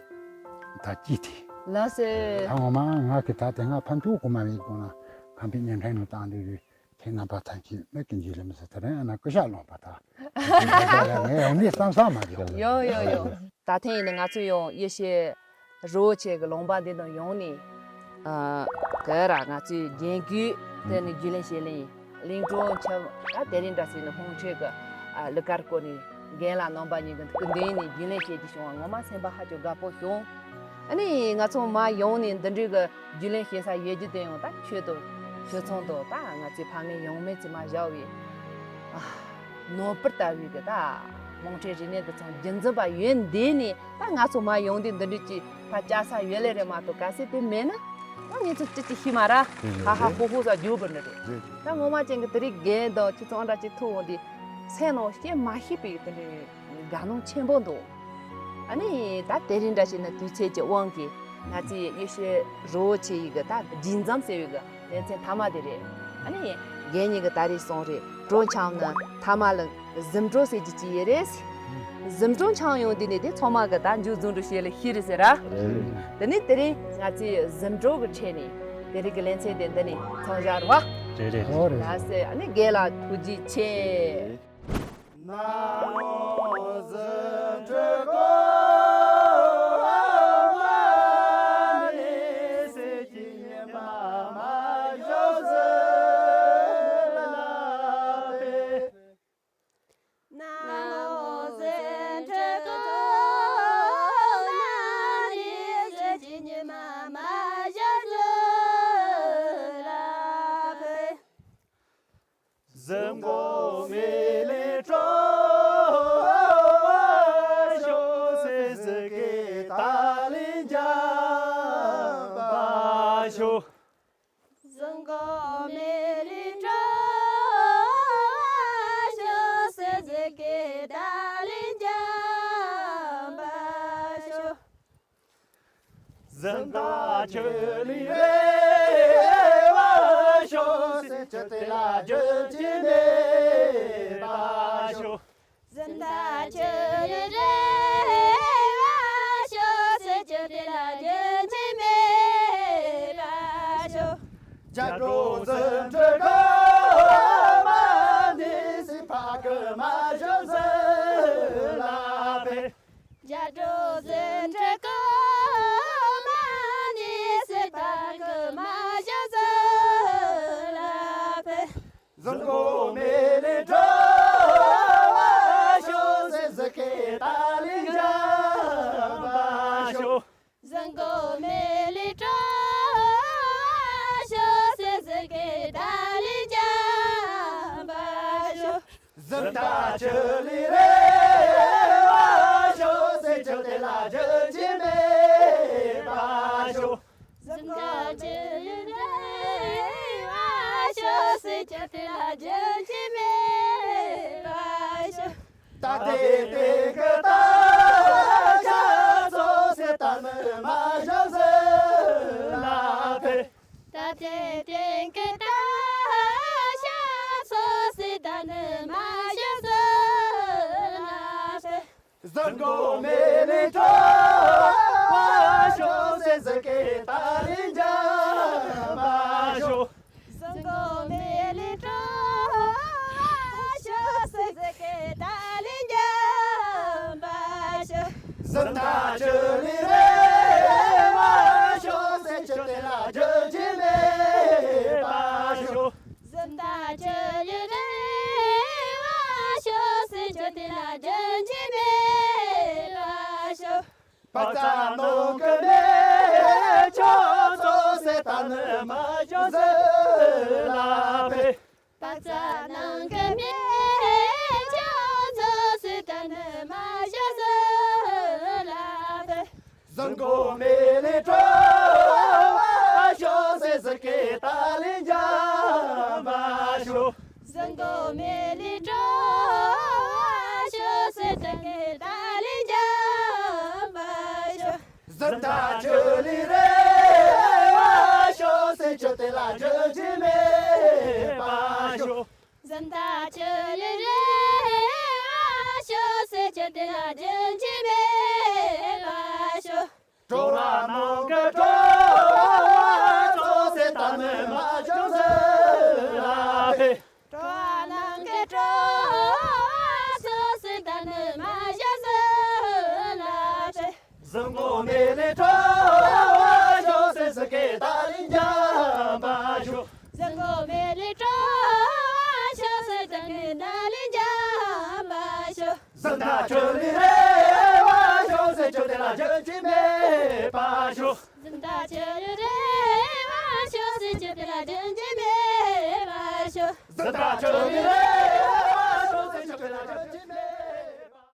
ད་སྐྱིད་དེ། ལགས་སེ། ད་ངོ་མ་ང་གི་ད་དེ་ང་ཕམ་ཆོག་གོ་མ་བའི་སྒོ་ན་ཁམས་པའི་ཉན་ཕྲན་ནང་བཏང་འདུག་རེད། ཁྱེད་རྣམ་པ་ཐམས་ཅད་མི་ཀུན་གྱིས་ལམ་སེ་དེ་རིང་ཨ་ན་སྐུ་ཤ་ལོངས་པ་དང་། ངས་འོང་ངས་བསམ་བསམ་མ་བྱུང་། ཡོ་ཡོ་ཡོ། ད་ཐེངས་ཡིན་ན་ང་ཚོ་ཡང་ཡེ་ཤེས་རི་བོ་ཆེ་གི་ལུང་པ་འདི་དང་ཡོང་ནས། ཨ། ག་ར་ང་ཚོའི་རྒན་རྒོན་དེ་ནི་རྒྱུན་ལས་བྱེད་ལེན་ཡིན། གླིང་གྲོང་ཁྱབ་ད་དེ་རིང་འདྲ་ཟེར་ནས་ཧོང་ཁྲོད་ཀྱི་ཨ་གླུ་གར་སྐོར་ནས་རྒན་ལགས་རྣམ་པ་གཉིས་ཀྱི་སྐུ་མདུན་ནས་རྒྱུན་ལས་བྱེད་རྒྱུ་བྱུང་བ་ངོ་མ་སེམས་པ་ཧ་ཅང་དགའ་པོ་བྱུང་། ཨ་ནི་ང་ཚོ་མ་ཡོང་ནས་འདི་འདྲའི་གི་རྒྱུན་ལས་བྱེད་ས་ཡོད་རྒྱུ་དེ་ཡང་ད་ཁྱོད་དང་ཁྱོད་ཚང་དང་ད་ང་ཚོའི་ཕ་མེས་ཡང་མེས་ཚོས་མ་བཞག་པའི་ཨ་ནོར་དཔལ་ལྟ་བུའི་གི་ད་ཧོང་ཁྲོད་རིག་གནས་འདི་ཚང་རྒྱུན་འཛིན་པ་ཡོད་འདི་ནས་ད་ང་ཚོ་མ་ཡོང་དུས་འདི་འདྲའི་ཅིག་ད་བཅའ་ས་ཡོད་ལེ་རེད་མ་གཏོགས་གལ་སྲིད་དེ་མེད་ན་ད་ངེད་ཚོ་ཅི་ཅི་ཤི་མ་ར་ཧ་ཧ་ཧོ་ཧོ་ས་རྒྱུག་པ་འདྲ་རེད། ད་ངོ་མ་ཅན་གི་དེ་རིགས་རྒན་དང་ཁྱོད་ཚོ་འདྲ་ཅིག་ཐུག་འོང་དུས་སེམས་ནང་སྐྱེ་མ་ཤེས་པའི་དེ་འདྲའི་དགའ་སྣང་ཆེན་པོ་འདུག་ཨ་ནི་ད་དེ་རིང་འདྲ་ཞིག་ན་དུས་ཚོད་ཀྱི་དབང་གིས་ང་ཚོའི་ཡེ་ཤེས་རི་བོ་ཆེ་ཡི་གི་ད་རྒྱུན་འཛོམས་ཟེར་བའི་གི་ལེ་ཚན་མཐའ་མ་དེ་རེད། ཨ་ནི་རྒན་གཉིས་གི་ད་རེས་སོང་རེད་གྲོ་འཆམ་ན་མཐའ་མ་ལ་གཟིམ་གྲོ་ཟེར་གྱི་ཅི་ཡེ་རེད། གཟིམ་གྲོ་འཆམ་ཡོང་དུས་ནས་དེ་ཚང་མ་གི་ད་མཇུག་རྫོང་འགྲོ་བྱེད་ལ་ཤི་རེད་ཟེར་ར། དེ་ནས་དེ་རིང་ང་ཚོའི་གཟིམ་གྲོ་གི་ཁྲོད་ནས་དེ་རིང་གི་ལེ་ཚན་དེ་འདི་ནས་མཚམས་བཞག་ར་བ། རེད་རེད། ལགས་སེ་ཨ་ནི་རྒན་ལགས་ཐུགས་རྗེ་ཆེ། གཟི་མདའ་ཆུ་ལུད་རེ་བ་ཤོག་ཟེར་ཅི་དེ་ལ་རྒྱུན་ཆད་མེད་པ་ཤོག་གཟི་མདའ་ཆུ་ལུད་རེ་བ་ཤོག་ཟེར་ཅི་དེ་ལ་རྒྱུན་ཆད་མེད་པ་ཤོག་རྒྱ་གྲོགས་ཟིན་འཁྲུག་གི་མ་འདི་སི་ཕ་གི་མ་ཞོ་ཟི་ལ་ཕེ། རྒྱ་གྲོགས་ཟིན་འཁྲུག་གི་མ་འདི་སི་ཕ་གི་མ་ཞོ་ཟི་ལ་ཕེ། གཟིམ་གོ་མེ་ལི་གྲོ་བ་ཤོ་སི་ཟི་ཀེ་ཏ་ལི་འཇམ་པ་ཤོ། གཟིམ་གོ་མེ་ལི་གྲོ་བ་ཤོ་སི་ཟི་ཀེ་ཏ་ལི་འཇམ་པ་ཤོ། གཟི་མདའ་ཆུ་ལུད་རེ་བ་ཤོག་ཟེར་ཅི་དེ་ལ་རྒྱུན་ཆད་མེད་པ་ཤོག་གཟི་མདའ་ཆུ་ལུད་རེ་བ་ཤོག་ཟེར་ཅི་དེ་ལ་རྒྱུན་ཆད་མེད་པ་ཤོག་ད་ལྟའི་སྟེང་གི་ད་ཆ་ཚོ་སེ་ད་ནི་མ་ཞོ་ཟི་ལ་ཕེ། ད་ལྟའི་སྟེང་གི་ད་ཤ་སོ་སི་ད་ནི་མ་ཤ་སོ་ལ་ཕེ། གཟིམ་གོ་མེ་ལི་གྲོ་བ་ཤོ་སི་ཟི་ཀེ་ཏ་ལི་འཇམ་པ་ཤོ། གཟིམ་གོ་མེ་ལི་གྲོ་བ་ཤོ་སི་ཟི་ཀེ་ཏ་ལི་འཇམ་པ་ཤོ། གཟི་མདའ་ཆུ་ལུད་རེ་བ་ཤོག་ཟེར་ཅི་དེ་ལ་རྒྱུན་ཆད་མེད་པ་ཤོག་གཟི་མདའ་ཆུ་ལུད་རེ་བ་ཤོག་ཟེར་ཅི་དེ་ལ་རྒྱུན་ཆད་མེད་པ་ཤོག་པག་ཙ་ནང་གི་མེ་ཆོ་ཚོ་སེ་ད་ནི་མ་ཞོ་ཟི་ལ་ཕེ། པག་ཙ་ནང་གི་མེ་ཆོ་ཚོ་སི་ད་ནི་མ་ཞོ་ཟི་ལ་ཕེ། གཟིམ་གོ་མེ་ལི་གྲོ་བ་ཤོ་སི་ཟི་ཀེ་ཏ་ལི་འཇམ་པ་ཤོ། གཟིམ་གོ་མེ་ལི་གྲོ་བ་ཤོ་སི་ཟི་ཀེ་ཏ་ལི་འཇམ་པ་ཤོ། གཟི་མདའ་ཆུ་ལུད་རེ་བ་ཤོག་ཟེར་ཅི་དེ་ལ་རྒྱུན་ཆད་མེད་པ་ཤོག་གཟི་མདའ་ཆུ་ལུད་རེ་བ་ཤོག་ཟེར་ཅི་དེ་ལ་རྒྱུན་ཆད་མེད་པ་ཤོག་གྲོ་བ་ནང་གི་གྲོ་བ་ཚོ་སེ་ད་ནི་མ་ཞོ་ཟི་ལ་ཕེ། གྲོ་བ་ནང་གི་གྲོ་བ་ཤོག་སི་ད་ནི་མ་ཞོ་ཟི་ལ་ཕེ། གཟིམ་གོ་མེ་ལི་གྲོ་བ་ཤོག་སི་ཟི་ཀེ་ཏ་ལི་འཇམ་པ་ཤོ། གཟིམ་གོ་མེ་ལི་གྲོ་བ་ཤོག་སི་ཟི་ཀེ་ཏ་ལི་འཇམ་པ་ཤོ། གཟི་མདའ་ཆུ་ལུད་རེ་བ་ཤོག་སི་ཅི་དེ་ལ་རྒྱུན་ཆད་མེད་པ་ཤོག་གཟི་མདའ་ཆུ་ལུད་རེ་བ་ཤོག་སི་ཅི་དེ་ལ་རྒྱུན་ཆད་མེད་པ་ཤོག་གཟི་མདའ་ཆུ་ལུད་རེ་